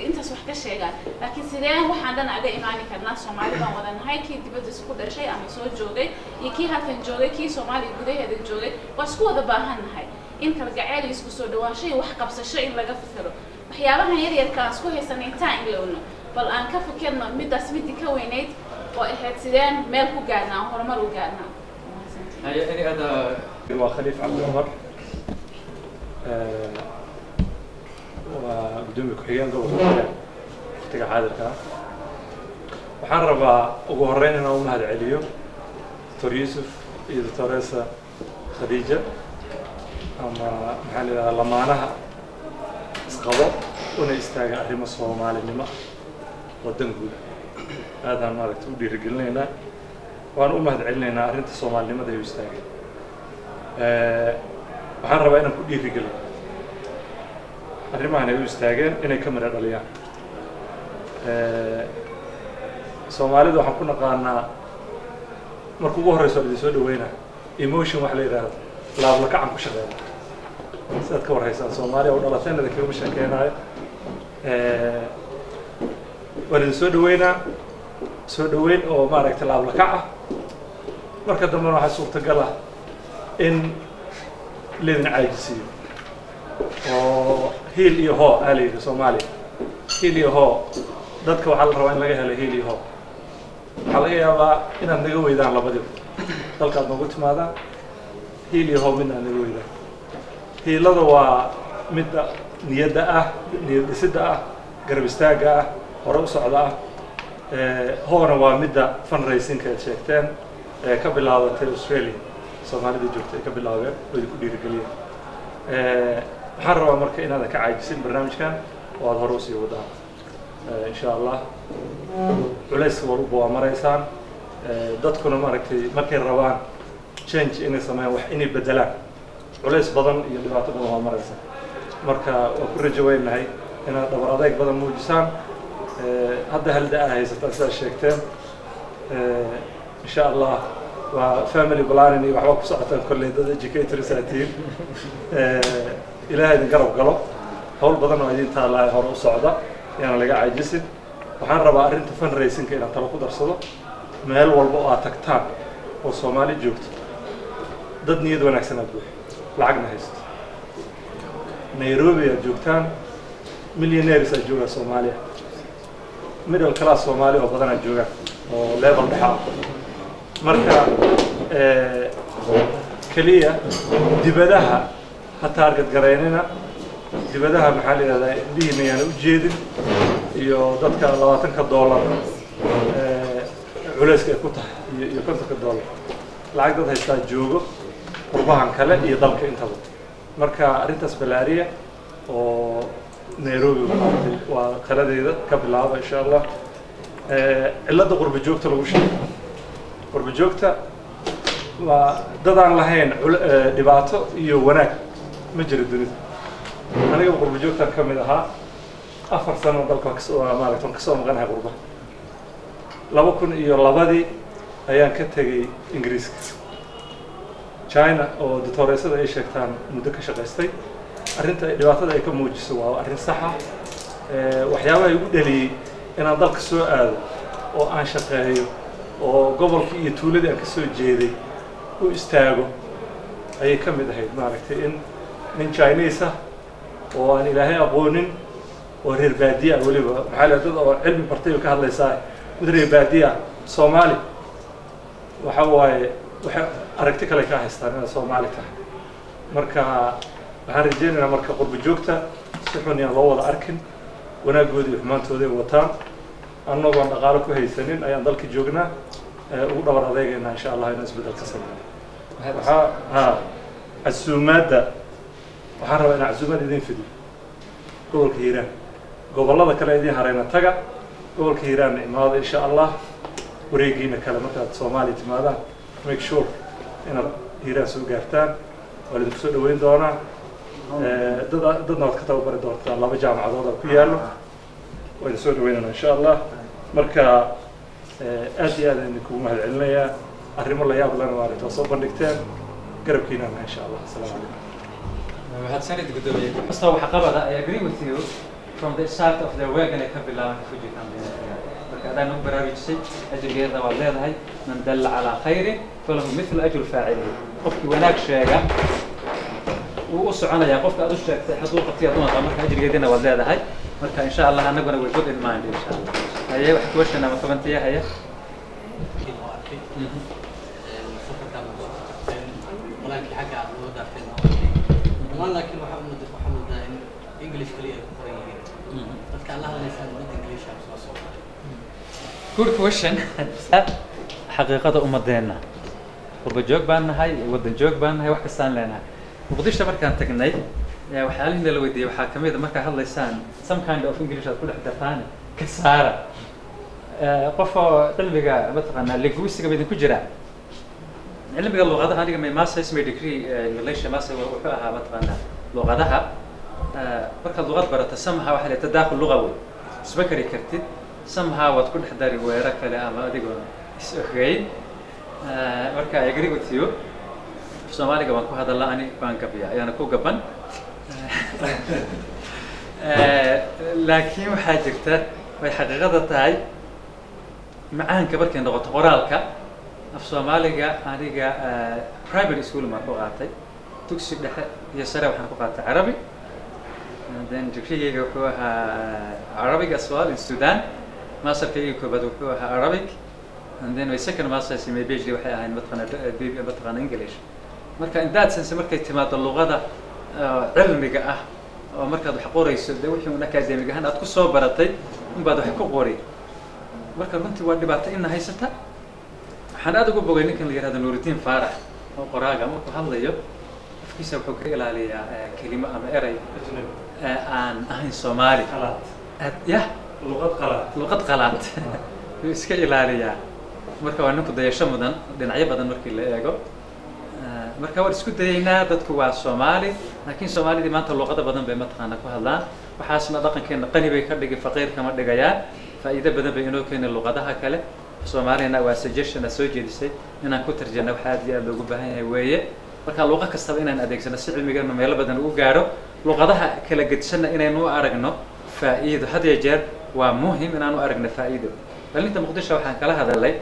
intaas wax ka sheegaan. Laakiin sideen waxaan dhan aga imaani karnaa? Soomaali baan wada nahay. Kii dibadda isku dhashay ama soo joogay iyo kii halkan joogay, kii Soomaaliya gudaheeda joogay, waa isku wada baahan nahay in kalgacayl iyo isku soo dhawaansho iyo wax qabsasho in laga fikiro. Waxyaabahan yaryarka aan isku haysanay intaan ilowno, bal aan ka fikirno middaas, midii ka weynayd oo ahayd sideen meel ku gaarnaa, aan horumar u gaarnaa. Haye, any other? Waa Khaliif Cabdi Cumar, waa gudoomiye ku-xigeen gobolka Hiiraan waqtiga xaadirka ah. Waxaan rabaa ugu horreyn inaan u mahad celiyo Doctor Yuusuf iyo Doctoresa Khadiija, ama maxaa la yidhahdaa, lamaanaha isqabo una istaaga arrimo Soomaalinimo ah, waddan guud. Aadaan maaragta u dhiirigelinaynaa, waan u mahad celinaynaa arrinta Soomaalinimada ay u istaageen. Waxaan rabaa inaan ku dhiirigeliyo arrimahan ay u istaageen inay ka midho dhaliyaan. Soomaalida waxaan ku naqaanaa, marka ugu horeyso idin soo dhaweynaa, emotion wax la yidhaahdo. Laablakacan ku shaqeeya sidaad ka warhaysaan Soomaaliya oo dhalateen idin kagama sheekeynayo. Waan idin soo dhaweynaa, soo dhaweyn oo maaragtay laablakac ah. Marka dambena waxaa suurtagal ah in laydin caajisiiyo oo hiil iyo hoo aa la yidhi Soomaaliya, hiil iyo hoo. Dadka waxaa la rabaa in laga helo hiil iyo hoo. Waxaa laga yaabaa inaad naga weydaan labadiba dalka aad noogu timaadaan, hiil iyo hoo midna aad naga weydaan. Hiilada waa midda niyadda ah, niyad dhisidda ah, garab istaagga ah, hore u socda ah. Hoona waa midda fundraisingka aad sheegteen ee ka bilaabatay Australia, Soomaalida joogta ay ka bilaabeen oo idinku dhiirigeliyeen. Waxaan rabaa marka inaadan ka caajisin barnaamijkan oo aad hore usii wadaan insha Allah. Culays walba waa maraysaan. Dadkuna maaragtay markay rabaan change inay sameeyaan, wax inay bedelaan, culays badan iyo dhibaato badan waa maraysaan. Marka waan ku rajo weynahay inaad dhabar adeyg badan muujisaan. Hadda halda aa haysataan sidaad sheegteen, insha Allah waa family planning iyo waxba ku socotaan. Kolley dad educators aad tihiin. Ilaahay idin garab galo. Hawl badan oo idin taallaa, hore u socda, yaana laga caajisin. Waxaan rabaa arrinta fundraisingka inaan talo ku darsado. Meel walba oo aad tagtaan oo Soomaali joogto, dad niyad wanaagsan aad buux lacagna haysto. Nairobi aad joogtaan, millionaires aad joogaan Soomaaliya, middle class Soomaali oo badan aad joogaan oo level dhexa ah. Marka keliya dibadaha ha target garaynina. Dibadaha maxaa la yidhahdaa, indhihiina yaana u jeedin iyo dadka $20 culayska ay ku tahay iyo $50. Lacag dad haystaa joogo qurbahan kale iyo dalka intaba. Marka arrintaas balaariya oo Nairobi maaragtay waa qaladeeda ka bilaaba insha Allah. Cilladda qurba joogta lagu sheego, qurba joogta waa dad aan lahayn dhibaato iyo wanaag ma jiro dunida. Aniga qurba joogtaan ka mid ahaa. 4 sano dalka waan kasoo maaragta waan kasoo maqanahay qurbaha. 2002-dii ayaan ka tegey Ingiriiska. China oo doctoreysada ay sheegtaan muddo ka shaqaystay. Arrinta dhibaatada ay ka muujiso waa arrin sax ah. Waxyaabaha igu dhaliyey inaan dalka soo aado oo aan shaqeeyo oo gobolkii iyo tuuladii aan ka soo jeeday u istaago ayay ka mid ahayd, maaragtay, in nin Chinese ah oo aan Ilaahay aqoonin oo reer baadiye ah weliba, maxaa la dad oo cilmi bartay oo ka hadlaysaa, mid reer baadiye ah Soomaali waxa waaye waxay aragti kale ka haystaan inaad Soomaali tahay. Marka waxaan rajeynaynaa marka qurba joogta si xun yaan loo wada arkin, wanaagooda iyo xumaantooda ay wataan. Annagoon dhaqaalo ku haysanin ayaan dalka joognaa, ugu dhabar adeegaynaa insha Allah inaan isbeddel ka sameyno. Waxaa ha casuumaadda, waxaan rabaa inaan casuumaad idin fidiyo gobolka Hiiraan. Gobollada kale idin harayna taga, gobolka Hiiraanna imaada insha Allah. Wareegiina kale markaad Soomaaliya timaadaan, make sure inaad Hiiraan soo gaartaan. Waa laidinku soo dhaweyn doonaa. Dad dadna waad ka tababari doontaan, laba jaamacadood oo ku yaallo. Waa idin soo dhaweynayna insha Allah. Marka aad iyo aad ayaan idinkugu mahad celinayaa. Arrimo la yaab lena maaragta waa soo bandhigteen. Garabkiinana insha Allah. Asalaamu calaykum. Mahadsanid, gudoomiye. Kasta waxa qabada, I agree with you from the start of their work inay ka bilaabaan refugee camp. Marka adaa nagu baraarujisay, ajrigeeda waad leedahay. من دل على خير فله مثل أجر فاعله. Qofkii wanaag sheega wuu u soconayaa qofka aad u sheegtay hadduu qabtay adoonta. Marka ajrigeedina waad leedahay. Marka insha Allah anaguna way good in mind insha Allah. Haye, wax question ama commentiya haya? Oo arkay safarkan oo soo safarteen walaakiin xagga aad loo dhaafteen oo arkay dhammaan, laakiin waxaa moodaa in English kaliya ay ku qoran yihiin. Dadka aad la hadlaysaan mid English ah soo Soomaali? Good question. Xaqiiqada ummadeenna, qurba joog baan nahay, waddan joog baan nahay, wax kastaan leenahay. Muqdisho markaan tagnay waxyaalihii la weydiiyey waxaa kamid a markaa hadlaysaan some kind of English aad ku dhex dartaan ka saara. Qof oo cilmiga mataqaanaa linguistiga ba idinku jira, cilmiga luqadaha. Aniga my masters, my degree in Malaysia master wuxuu ahaa mataqaanaa luqadaha. Markaad luqad barato, somehow waxaa la tadakhul lugawi isma kari kartid, somehow waad ku dhex dari weero kale ama adigoo is ogeyn. Marka I agree with you. Soomaaliga waan ku hadalaa, ani waan gabiya, ayaana ku gaban. Laakiin waxaa jirta way xaqiiqada tahay, macaanka markay noqoto qoraalka af Soomaaliga, aniga primary school baan ku qaatay, dugsi dhexe iyo sare waxaan ku qaatay Carabi. And then dugsigayga wuxuu ahaa Arabic as well in Sudan. Masterkayga koobaad wuxuu ahaa Arabic, and then my second masters, my PhD, waxay ahayd mataqaana English. Marka in that sense, markay timaado luqada cilmiga ah oo markaad wax qorayso, dee wixii un academic ahaan aad ku soo baratay unbaad wax ku qori. Marka runtii waa dhibaato ina haysata. Waxaan aad ugu bogay ninkan la yihahdo Nuurudiin Faarax oo qoraaga, markuu hadlayo afkiisa wuxuu ka ilaaliyaa kelimo ama erey aan ahayn Soomaali. Qalaad. Aad yah. Luqad qalaad. Luqad qalaad wuu iska ilaaliyaa. Marka waa ninku dayasho mudan dhinacyo badan markii la eego. Marka waan isku dayaynaa. Dadku waa Soomaali, laakiin Soomaalidii maanta luqado badan bay mataqaana ku hadlaan. Waxaasna dhaqankeena qani bay ka dhigi, faqiir kama dhigayaan. Faa'iido badan bay inoo keeni luqadaha kale. Soomaalina waa suggestion aad soo jeedisay inaan ku tarjano, wax aad iyo aad loogu baahan yahay weeye. Marka luqo kastaba inaan adeegsano si cilmigeenu meelo badan ugu gaadho, luqadaha kala gedisanna inaynu u aragno faa'iido. Had iyo jeer waa muhim inaan u aragno faa'iido. Dhalinta Muqdisho waxaan kala hadalay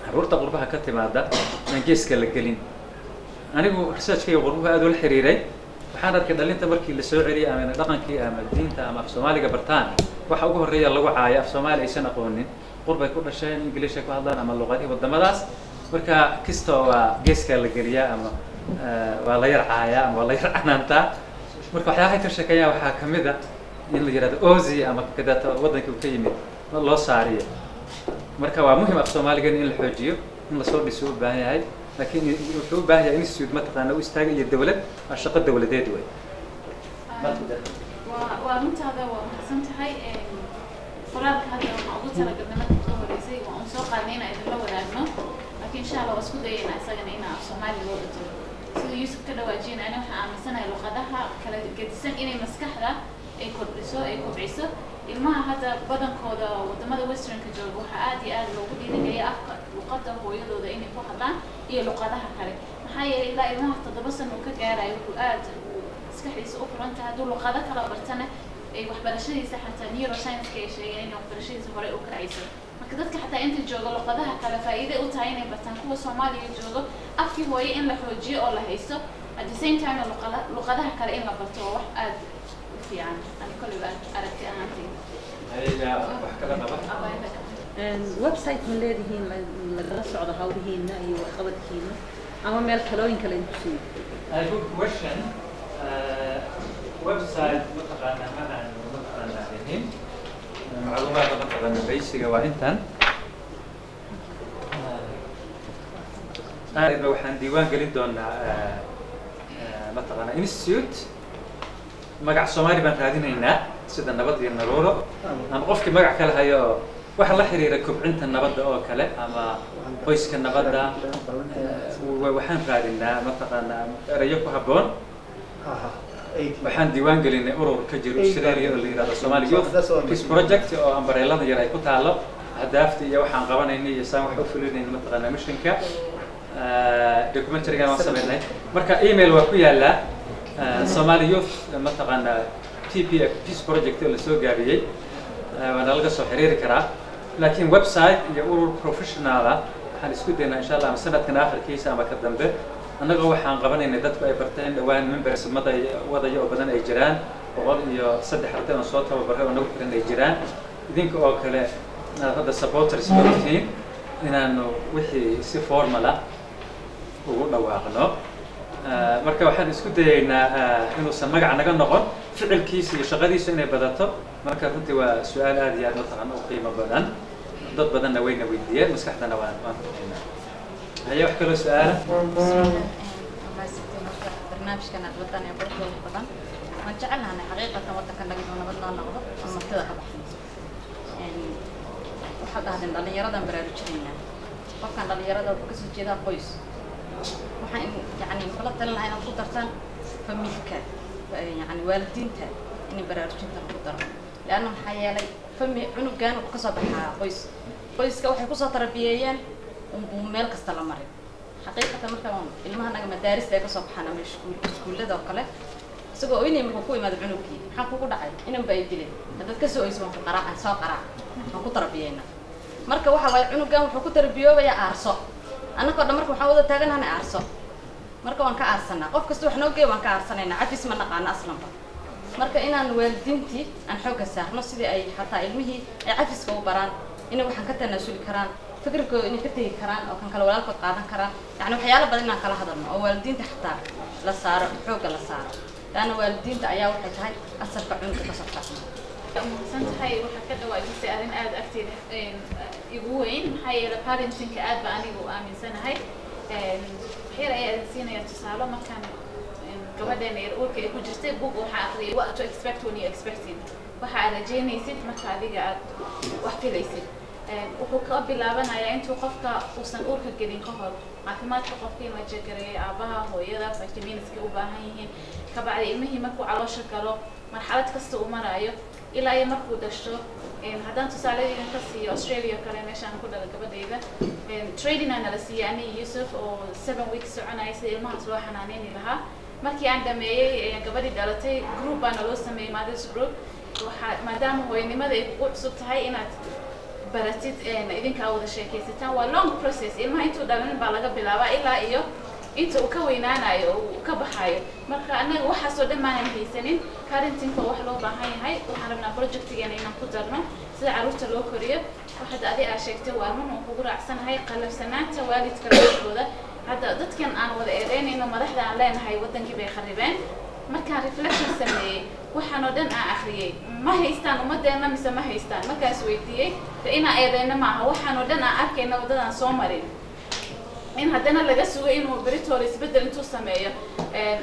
carruurta qurbaha ka timaada aan geeska la gelin. Anigu researchkayga qurbuhu aad ula xiriiray. Waxaan arkay dhalinta markii la soo celiyay ama dhaqankii ama diinta ama af Soomaaliga bartaan, waxa ugu horreeya lagu caayo af Soomaali aysan aqoonin, qurbay ku dhasheen, Ingiliishay ku hadlaan ama luqadihii waddamadaas. Marka kasta waa geeskaa la geliyaa ama waa la yar caayaa ama waa la yar canaantaa. Marka waxyaabahay ka sheekeeyaan waxaa kamid a in la yihahdo ozi ama kadaata waddankii uu ka yimid loo saariyo. Marka waa muhim af Soomaaligan in la xoojiyo, in lasoo dhiso u baahan yahay, laakiin wuxuu u baahan yahay institute mataqaana u istaaga iyo dawlad. Waa shaqo dawladeed wey. Waa runtaada, waa mahadsan tahay. Qoraalka hadda waxaan ugu talagalnay markii ugu horeysay waa un soo qaadnay inaan idinla wadaagno, laakiin insha Allah waa isku dayaynaa isagana inaan af Soomaali loo bedelo sida Yuusuf ka dhawaajiyana. Ani waxaan aaminsanahay luqadaha kala gedisan inay maskaxda ay kordhiso, ay kobciso. Ilmaha hadda badankooda wadamada westernka jooga waxaa aad iyo aad loogu dhiirigeliya afka luqada hooyadooda inay ku hadlaan iyo luqadaha kale, maxaa yeelay ilaa ilmaha 7 sano uu ka gaarayo wuxuu aad maskaxdiisa u furan tahay. Hadduu luqado kala bartana ay waxbarashadiisa, xataa neuroscience-ka ay sheegeen inay waxbarashadiisa horey u kacayso. Marka dadka xataa inta jooga luqadaha kale faa'iiday u tahay inay bartaan. Kuwa Soomaaliya joogo, afkii hooye in la xoojiyo oo la haysto, at the same time luqadaha kale in la barto waa wax aad u fiican, ani kolliba aragti ahaantayda. Ayaga wax kala qaba. Website ma leedihiin lagala socdo hawlihiina iyo waxqabadkiina ama meel talooyin kale idinku siiyo? A good question. Website mataqaana ma aanu mataqaana lihin. Macluumaadka mataqaana baysiga waa intan. Aadba waxaan diiwaan gelin doonaa mataqaana institute. Magac Soomaali baan raadinaynaa, sida Nabad iyo Naruuro, ama qofkii magac kale hayo oo waxa la xiriira kobcinta nabadda oo kale ama qoyska nabadda. Waxaan raadinaa mataqaanaa erayo ku habboon. Waxaan diiwaan gelinay urur ka jiro Australia oo la yihahdo Somali Youth Peace Project, oo umbrellada yar ay ku taalo ahdaafta iyo waxaan qabanayna iyo saan wax u fulinayna mataqaanaa missionka. Documentarygan waan sameynay. Marka email waa ku yaalaa, Somali Youth mataqaanaa TP Peace Project oo lasoo gaabiyey, waana laga soo xiriiri karaa. Laakiin website iyo urur professional ah waxaan isku daynaa insha Allah ama sanadkan akhirkiisa ama ka dambe, annagoo waxaan qabanaynay dadku ay barteen dhawaan members maday wadaya oo badan ay jiraan, 103 arday oon soo tababaray oo nagu xiran ay jiraan, idinka oo kale aad hadda supporters oo tihiin, inaanu wixii si formal ah ugu dhawaaqno. Marka waxaan isku dayaynaa inuusan magac naga noqon, ficilkiisa iyo shaqadiisa inay badato. Marka runtii waa su-aal aad iyo aad mataqaan u qiimo badan, dad badanna wayna weydiiyeen, maskaxdana waan haynaa. Haya, wax kaloo su-aala? Barnaamijkan aad wadaan ee quruxda badan waan jecelnahay xaqiiqatan waddanka naga inuu nabad noo noqdo oo martida ka baxno. Waxaad dhahdeen dhallinyaradan baraarujinaynaa. Qofkan dhallinyarada wuxuu kasoo jeedaa qoys. Waxaan yani kula talin lahaa inaad ku dartaan familka, yani waalidiinta, in baraarujinta lagu daro, leanna maxaa yeelay fami cunugan wuxuu kasoo baxaa qoys. Qoyska waxay kusoo tarbiyeeyeen unbuu meel kasta la marin. Xaqiiqatan marka ilmaha naga madaarista ay kasoo baxaan ama iskuullada oo kale, isagoo oynay markuu ku imaado cunugkii, maxaa kugu dhacay? Inan baa i dilay. Haddaad kasoo oyso waan ku qaraacan, soo qaraac, waan ku tarbiyeynaa. Marka waxa waaye cunugan wuxuu ku tarbiyoobayaa aarso. Annagoo dhan marka waxaan wada taaganahay aarso. Marka waan ka aarsanaa, qof kasta wax noo geeya waan ka aarsanaynaa. Cafis ma naqaano aslanba. Marka inaan waalidiintii aan xoogga saarno sidii ay xataa ilmihii ay cafiska u baraan, inay waxaan ka tanaasuli karaan, fikirkooda inay ka tegi karaan oo kan kale walaalkood qaadan karaan. Yacni waxyaalo badan inaan kala hadalno oo waalidiinta xataa la saaro, xoogga la saaro, laanna waalidiinta ayaa waxay tahay asalka cunuga kasoo farcma. Mahadsan tahay. Waxaa ka dhawaajisay arrin aada agteeda igu weyn, maxaa yeelay parentingka aad ba aniga u aaminsanahay. Waxyar ayaa idin siinaya tusaalo. Markaan gabadheena yar uurka ay ku jirtay, book waxaa aqriyay "What to Expect When You Expecting", waxa aad rajaynaysid marka adiga aad wax filaysid. Wuxuu ka bilaabanayaa intuu qofka uusan uurka gelin ka hor, caafimaadka qofka in la jagareeyo, aabaha, hooyada, vitaminska u baahan yihiin. Kabacdi ilmihii markuu caloosha galo, marxalad kasta uu maraayo ilaa iyo markuu dhasho. Haddaan tusaale idinka siiyo, Australia oo kale, meeshaan ku dhalay gabadhayda, training aa nala siiyey ani Yusuf oo 7 weeks soconaya, sida ilmahaas loo xanaaneyni lahaa. Markii aan dhameeyey, gabadhii dhalatay, group baa naloo sameeyey, mothers group. Waxaa maadaama hooyanimada ay kugu cusub tahay inaad baratid, idinkaa wada sheekaysataan. Waa long process. Ilmaha intuu dhalin baa laga bilaabaa ilaa iyo inta uu ka weynaanayo oo uu ka baxayo. Marka annaga waxaasoo dhan maanan haysanin. Parentingka wax loo baahan yahay, waxaan rabnaa projectigeena inaan ku darno sida carruurta loo koriyo. Waxaad adi aa sheegtay waa run, oo kugu raacsanahay qalafsanaanta waalidka laftigooda. Hadda dadkan aan wada eedeynayno, madaxda aan leenahay wadankii bay kharibeen, markaan reflection sameeyey, waxaan oo dhan aan akhriyey, ma haystaan ummadeenna mise ma haystaan? Markaas weydiiyey de inaan eedeyno maaha. Waxaan oo dhan aan arkayna waddadaan soo marin, in haddana laga sugo inuu beritoole isbeddel intuu sameeyo,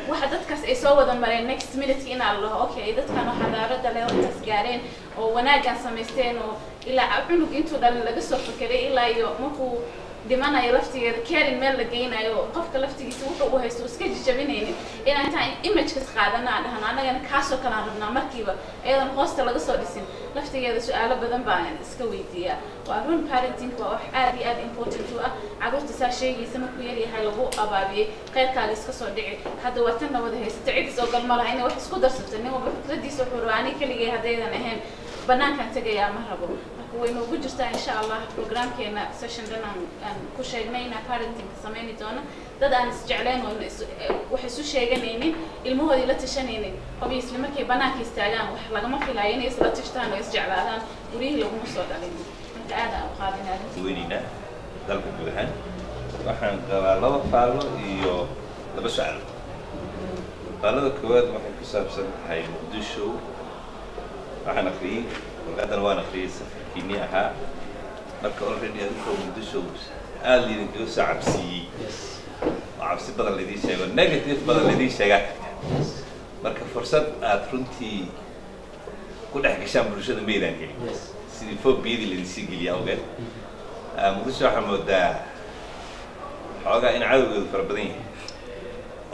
waxa dadkaas ay soo wada mareen, next minute inaa la dhaho okay, dadkan oo xadaarada leh oo intaas gaareen oo wanaaggan samaysteen oo ilaa cunug intuu dhalin laga soo fekeray ilaa iyo markuu dhimanayo laftigeeda caring meel la geynayo, qofka laftigiisa wuxuu u haysto iska jijabinaynin, inaan intaan imagekas qaadana aan dhahno annagana kaasoo kale aan rabnaa markiiba, iyadoon hoosta laga soo dhisin laftigeeda. Su-aalo badan baan iska weydiiyaa. Waa run, parenting waa wax aad iyo aad important u ah. Carruurta saa sheegaysa, markuu yar yahay lagu abaabiyey khayrkaaga iska soo dhici. Hadda waa tanna wada haysata, cid is ogol ma laha inay wax isku darsato. Nin walba fikradiisa wuxuu rabaa, aniga keligay haddaydan ahayn banaankaan tegayaa ma rabo. Marka way noogu jirtaa insha Allah programkeena, session dhan aan ku sheegnay inaan parentingka sameyni doono. Dad aan isjecleen oo wax isu sheeganaynin, ilmahoodii la tashanaynin, obviously markay banaanka istaagaan wax lagama filayo inay isla tashtaan oo isjeclaadaan. Guryihii laguma soo dhalin. Marka aad aan u qaadin arrinta. Weynaynaa dalka guud ahaan. Waxaan qabaa laba faallo iyo laba su-aal. Faallada koowaad waxay ku saabsan tahay Muqdisho. Waxaan akhriyey warqadan, waan akhriyey safarkiinii ahaa. Marka already adinkoo Muqdisho aada laydinkaga soo cabsiiyey oo cabsi badan laydiin sheego, negative badan laydiin sheegaa tagta. Marka fursad aad runtii ku dhex gashaan bulshada maydaan helin, sidii phobiyadii laydin sii geliya awgeed. Muqdisho waxaa moodaa xoogaa in cadowgeedu fara badan yahay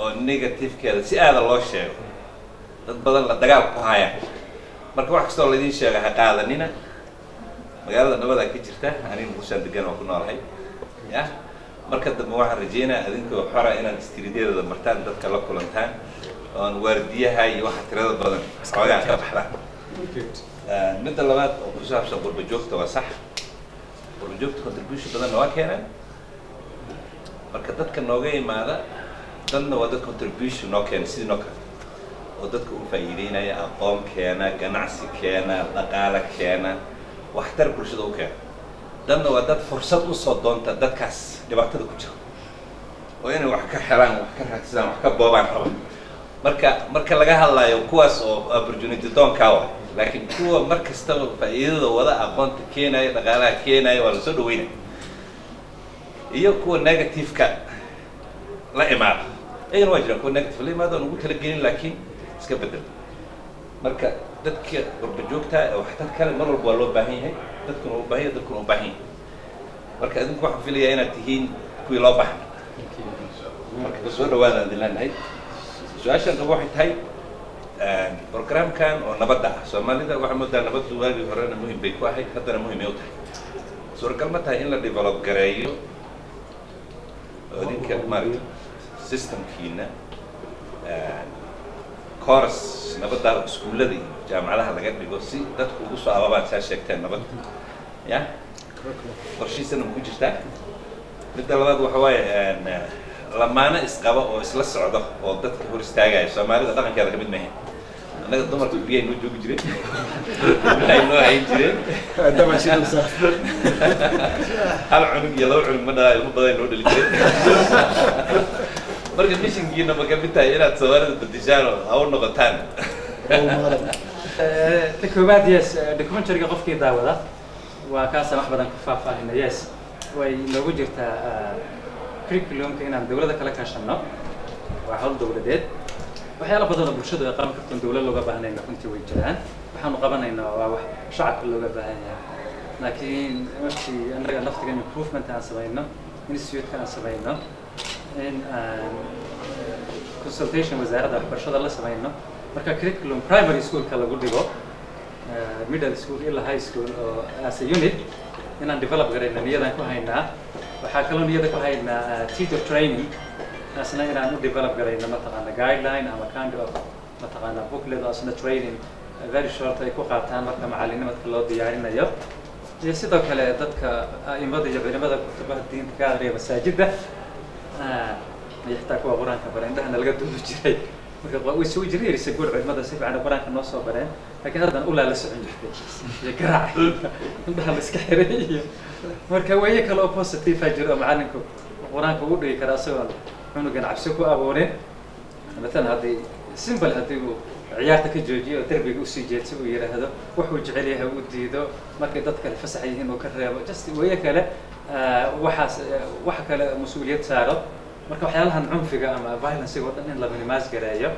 oo negativekeeda si aada loo sheego, dad badan la dagaal ku hayaan. Marka wax kastoo laydin sheego ha qaadanina. Magaalada nabadaa ka jirta. Aniga Muqdishoan degan oo ku noolahay ya. Marka dambe waxaan rajeynaya adinkoo xora inaad istriidyadooda martaan, dadka la kulantaan, oon waardiyaha iyo waxa tirada badan xoogaa ka baxdaan. Midda labaad oo ku saabsan qurba joogta, waa sax, qurba joogta contribution badanna waa keenaan. Marka dadka nooga imaada dadna waa dad contribution noo keena sidii noo kale oo dadka u faa'iideynaya, aqoon keena, ganacsi keena, dhaqaale keena, waxtar bulshada u keena. Dadna waa dad fursad usoo doonta dadkaas dhibaatada ku jira oo inay wax ka helaan, wax ka raadsadaan, wax ka boobaan raba. Marka laga hadlayo kuwaas oo opportunity doonkaa waay, laakiin kuwa mar kastaba faa'iidada wada, aqoonta keenaya, dhaqaalaha keenaya, waa lasoo dhaweynaya. Iyo kuwa negative-ka la imaada, iyagana waa jiraan kuwa negative la imaada oon ugu talagelin laakiin iska bedel. Marka dadka qurba joogta ee waxtar kale mar walba waa loo baahan yahay, dadkuna u baahan yahay, dadkuna u baahan yahay. Marka idinku waxaan filayaa inaad tihiin kuwii loo baahnaa. Marka soo dhawaadaan idin leenahay. Su-aashan qabo waxay tahay programkan oo nabadda ah. Soomaalida waxaa moodaa nabaddu waagii horena muhim bay ku ahayd, haddana muhim ay u tahay. Suuragal ma tahay in la develop gareeyo oo idinka Idinka maaragta systemkiina course nabadda iskuullada iyo jaamacadaha laga dhigo si dadku ugu soo ababaan, saa sheegteen nabad ya qorshihiisana ma ku jirtaa? Midda labaad waxa waaye, lamaano isqaba oo isla socdo oo dadka hor istaagaya, Soomaalida dhaqankeeda kamid maaha. Annaga dumarka guryahay noo joogi jireen, ilmahay noo hayn jireen, hal cunug iyo laba cunug ma dhalaa, ilmo badan noo dhali jireen. Marka missionkiina ma kamid tahay inaad Soomaalida bedeshaan oo ha u noqotaan? Ta koowaad, yes, documentaryga qofkii daawada waa kaasaan wax badan ku faahfaahina. Yes, way noogu jirtaa curriculumka inaan dowladda kala kaashano. Waa hawl dowladeed. Waxyaala badan oo bulshadu ay qaban karto dowlad looga baahnayna runtii way jiraan. Waxaanu qabanaynaa waa wax shacabka looga baahan yahay, laakiin markii annaga laftiga improvement aan samayno, institute-ka aan samayno, in aan consultation wasaaradda waxbarashada la samayno, marka curriculum primary schoolka lagu dhigo, middle school ilaa high school oo as a unit inaan develop garayno niyadaan ku haynaa. Waxaa kaloo niyada ku haynaa teacher training asna inaan u develop garayno, mataqaana, guideline ama kind of, mataqaana, booklet oo asna training very short ay ku qaataan marka macalinimadka loo diyaarinayo. Iyo sidoo kale dadka a'imada iyo culimada kutubaha diinta ka aqriya masaajidda iyo xitaa kuwa Qur-aanka bara, indhahana laga duubi jiray. Marka way soo jireerisa guur culimada si fiican Qur-aanka noo soo bareen, laakiin haddan ulaa la socon jirtay iyo garaac, indhaha la iska xiray. Iyo marka weeye kale oo positive a jiro oo macalinku Qur-aanka ugu dhigi kara isagoon cunugan cabsi ku abuurin. Matalan haddii simple haddii uu ciyaarta ka joojiyo oo derbiga usii jeedso, uu yidhaahdo wuxuu jecel yahay u diido, markay dad kale fasax yihiin uu ka reebo, just weeye kale waxaas waxa kale mas-uuliyad saaro. Marka waxyaalahan cunfiga ama violencega oo dhan in la minimise gareeyo.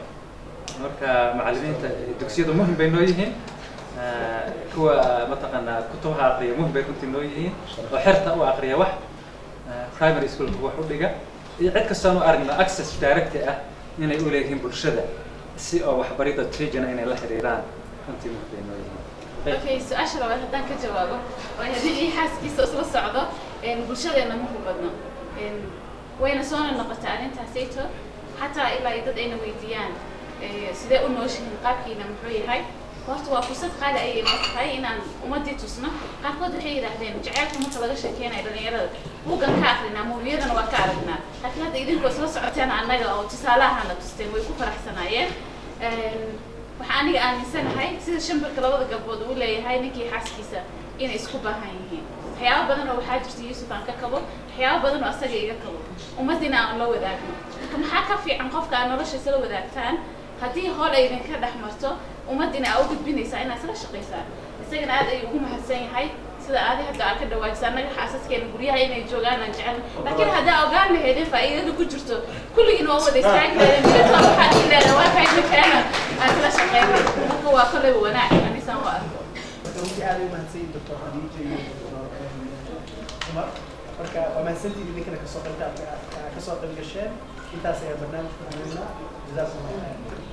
Marka macallimiinta dugsiyadu muhim bay noo yihiin, kuwa mataqaanaa kutubaha aqriya muhim bay runtii noo yihiin, oo xerta u aqriya wax primary schoolka wax u dhiga, iyo cid kastoon u aragno access direct ah inay u leeyihiin bulshada si oo waxbarida teaching inay la xiriiraan, runtii muhim bay noo yihiin. Okay, su-aasha labaad haddaan ka jawaabo, waayo nin iyo xaaskiisa isla socdo bulshadeena ma hubadno, wayna soona noqotay arrintaasayto, xataa ilaa iyo dad ayna weydiiyaan sidee u nooshihiin, qaabkiina muxuu yahay. Horta waa fursad qaali ayay noo tahay inaan ummadii tusno. Qaarkood waxay yidhaahdeen jaceylka marka laga sheekeynayo dhalinyarada buuggan ka akrinaa, moviyadana waa ka aragnaa, laakiin hadda idinkoo isla socoteen annaga oo tusaalahana tusteen, way ku faraxsanaayeen. Waxaa aniga aaminsanahay sida shimbirka labada gabbood uu leeyahay, ninkii xaaskiisa inay isku baahan yihiin. Waxyaabo badan oo waxaa jirta Yuusuf aan ka kabo, waxyaabo badan oo asaga iga kabo, ummaddiina aan la wadaagno. Marka maxaa ka fiican qofka aad nolosha isla wadaagtaan? Haddii hool ay idinka dhex marto, ummaddiina aa u gudbinaysaa inaad isla shaqaysaan. Isagana aad ayuu ugu mahadsan yahay sida aadi hadda aad ka dhawaajisa. Annaga xaasaskeena guryaha inay joogaan aan jecel, laakiin haddaa ogaan lahaydeen faa'iidada ku jirto, kulligiin waa wada istaagi lahaydeen. Midka waxaad i leedahay waa kayma keena aan kala shaqeynay. Marka waa kolleyba wanaag anisaan u arko. Marka runtii aad ay umahadsan yihiin Doctor Khadiija iyo Doctor Cumar. Marka waa mahadsantihiin idinkana kasoo qaybta kasoo qayb gasheen. Intaas ayaa barnaamijku haneynaa. Jazaakum Allah khayr.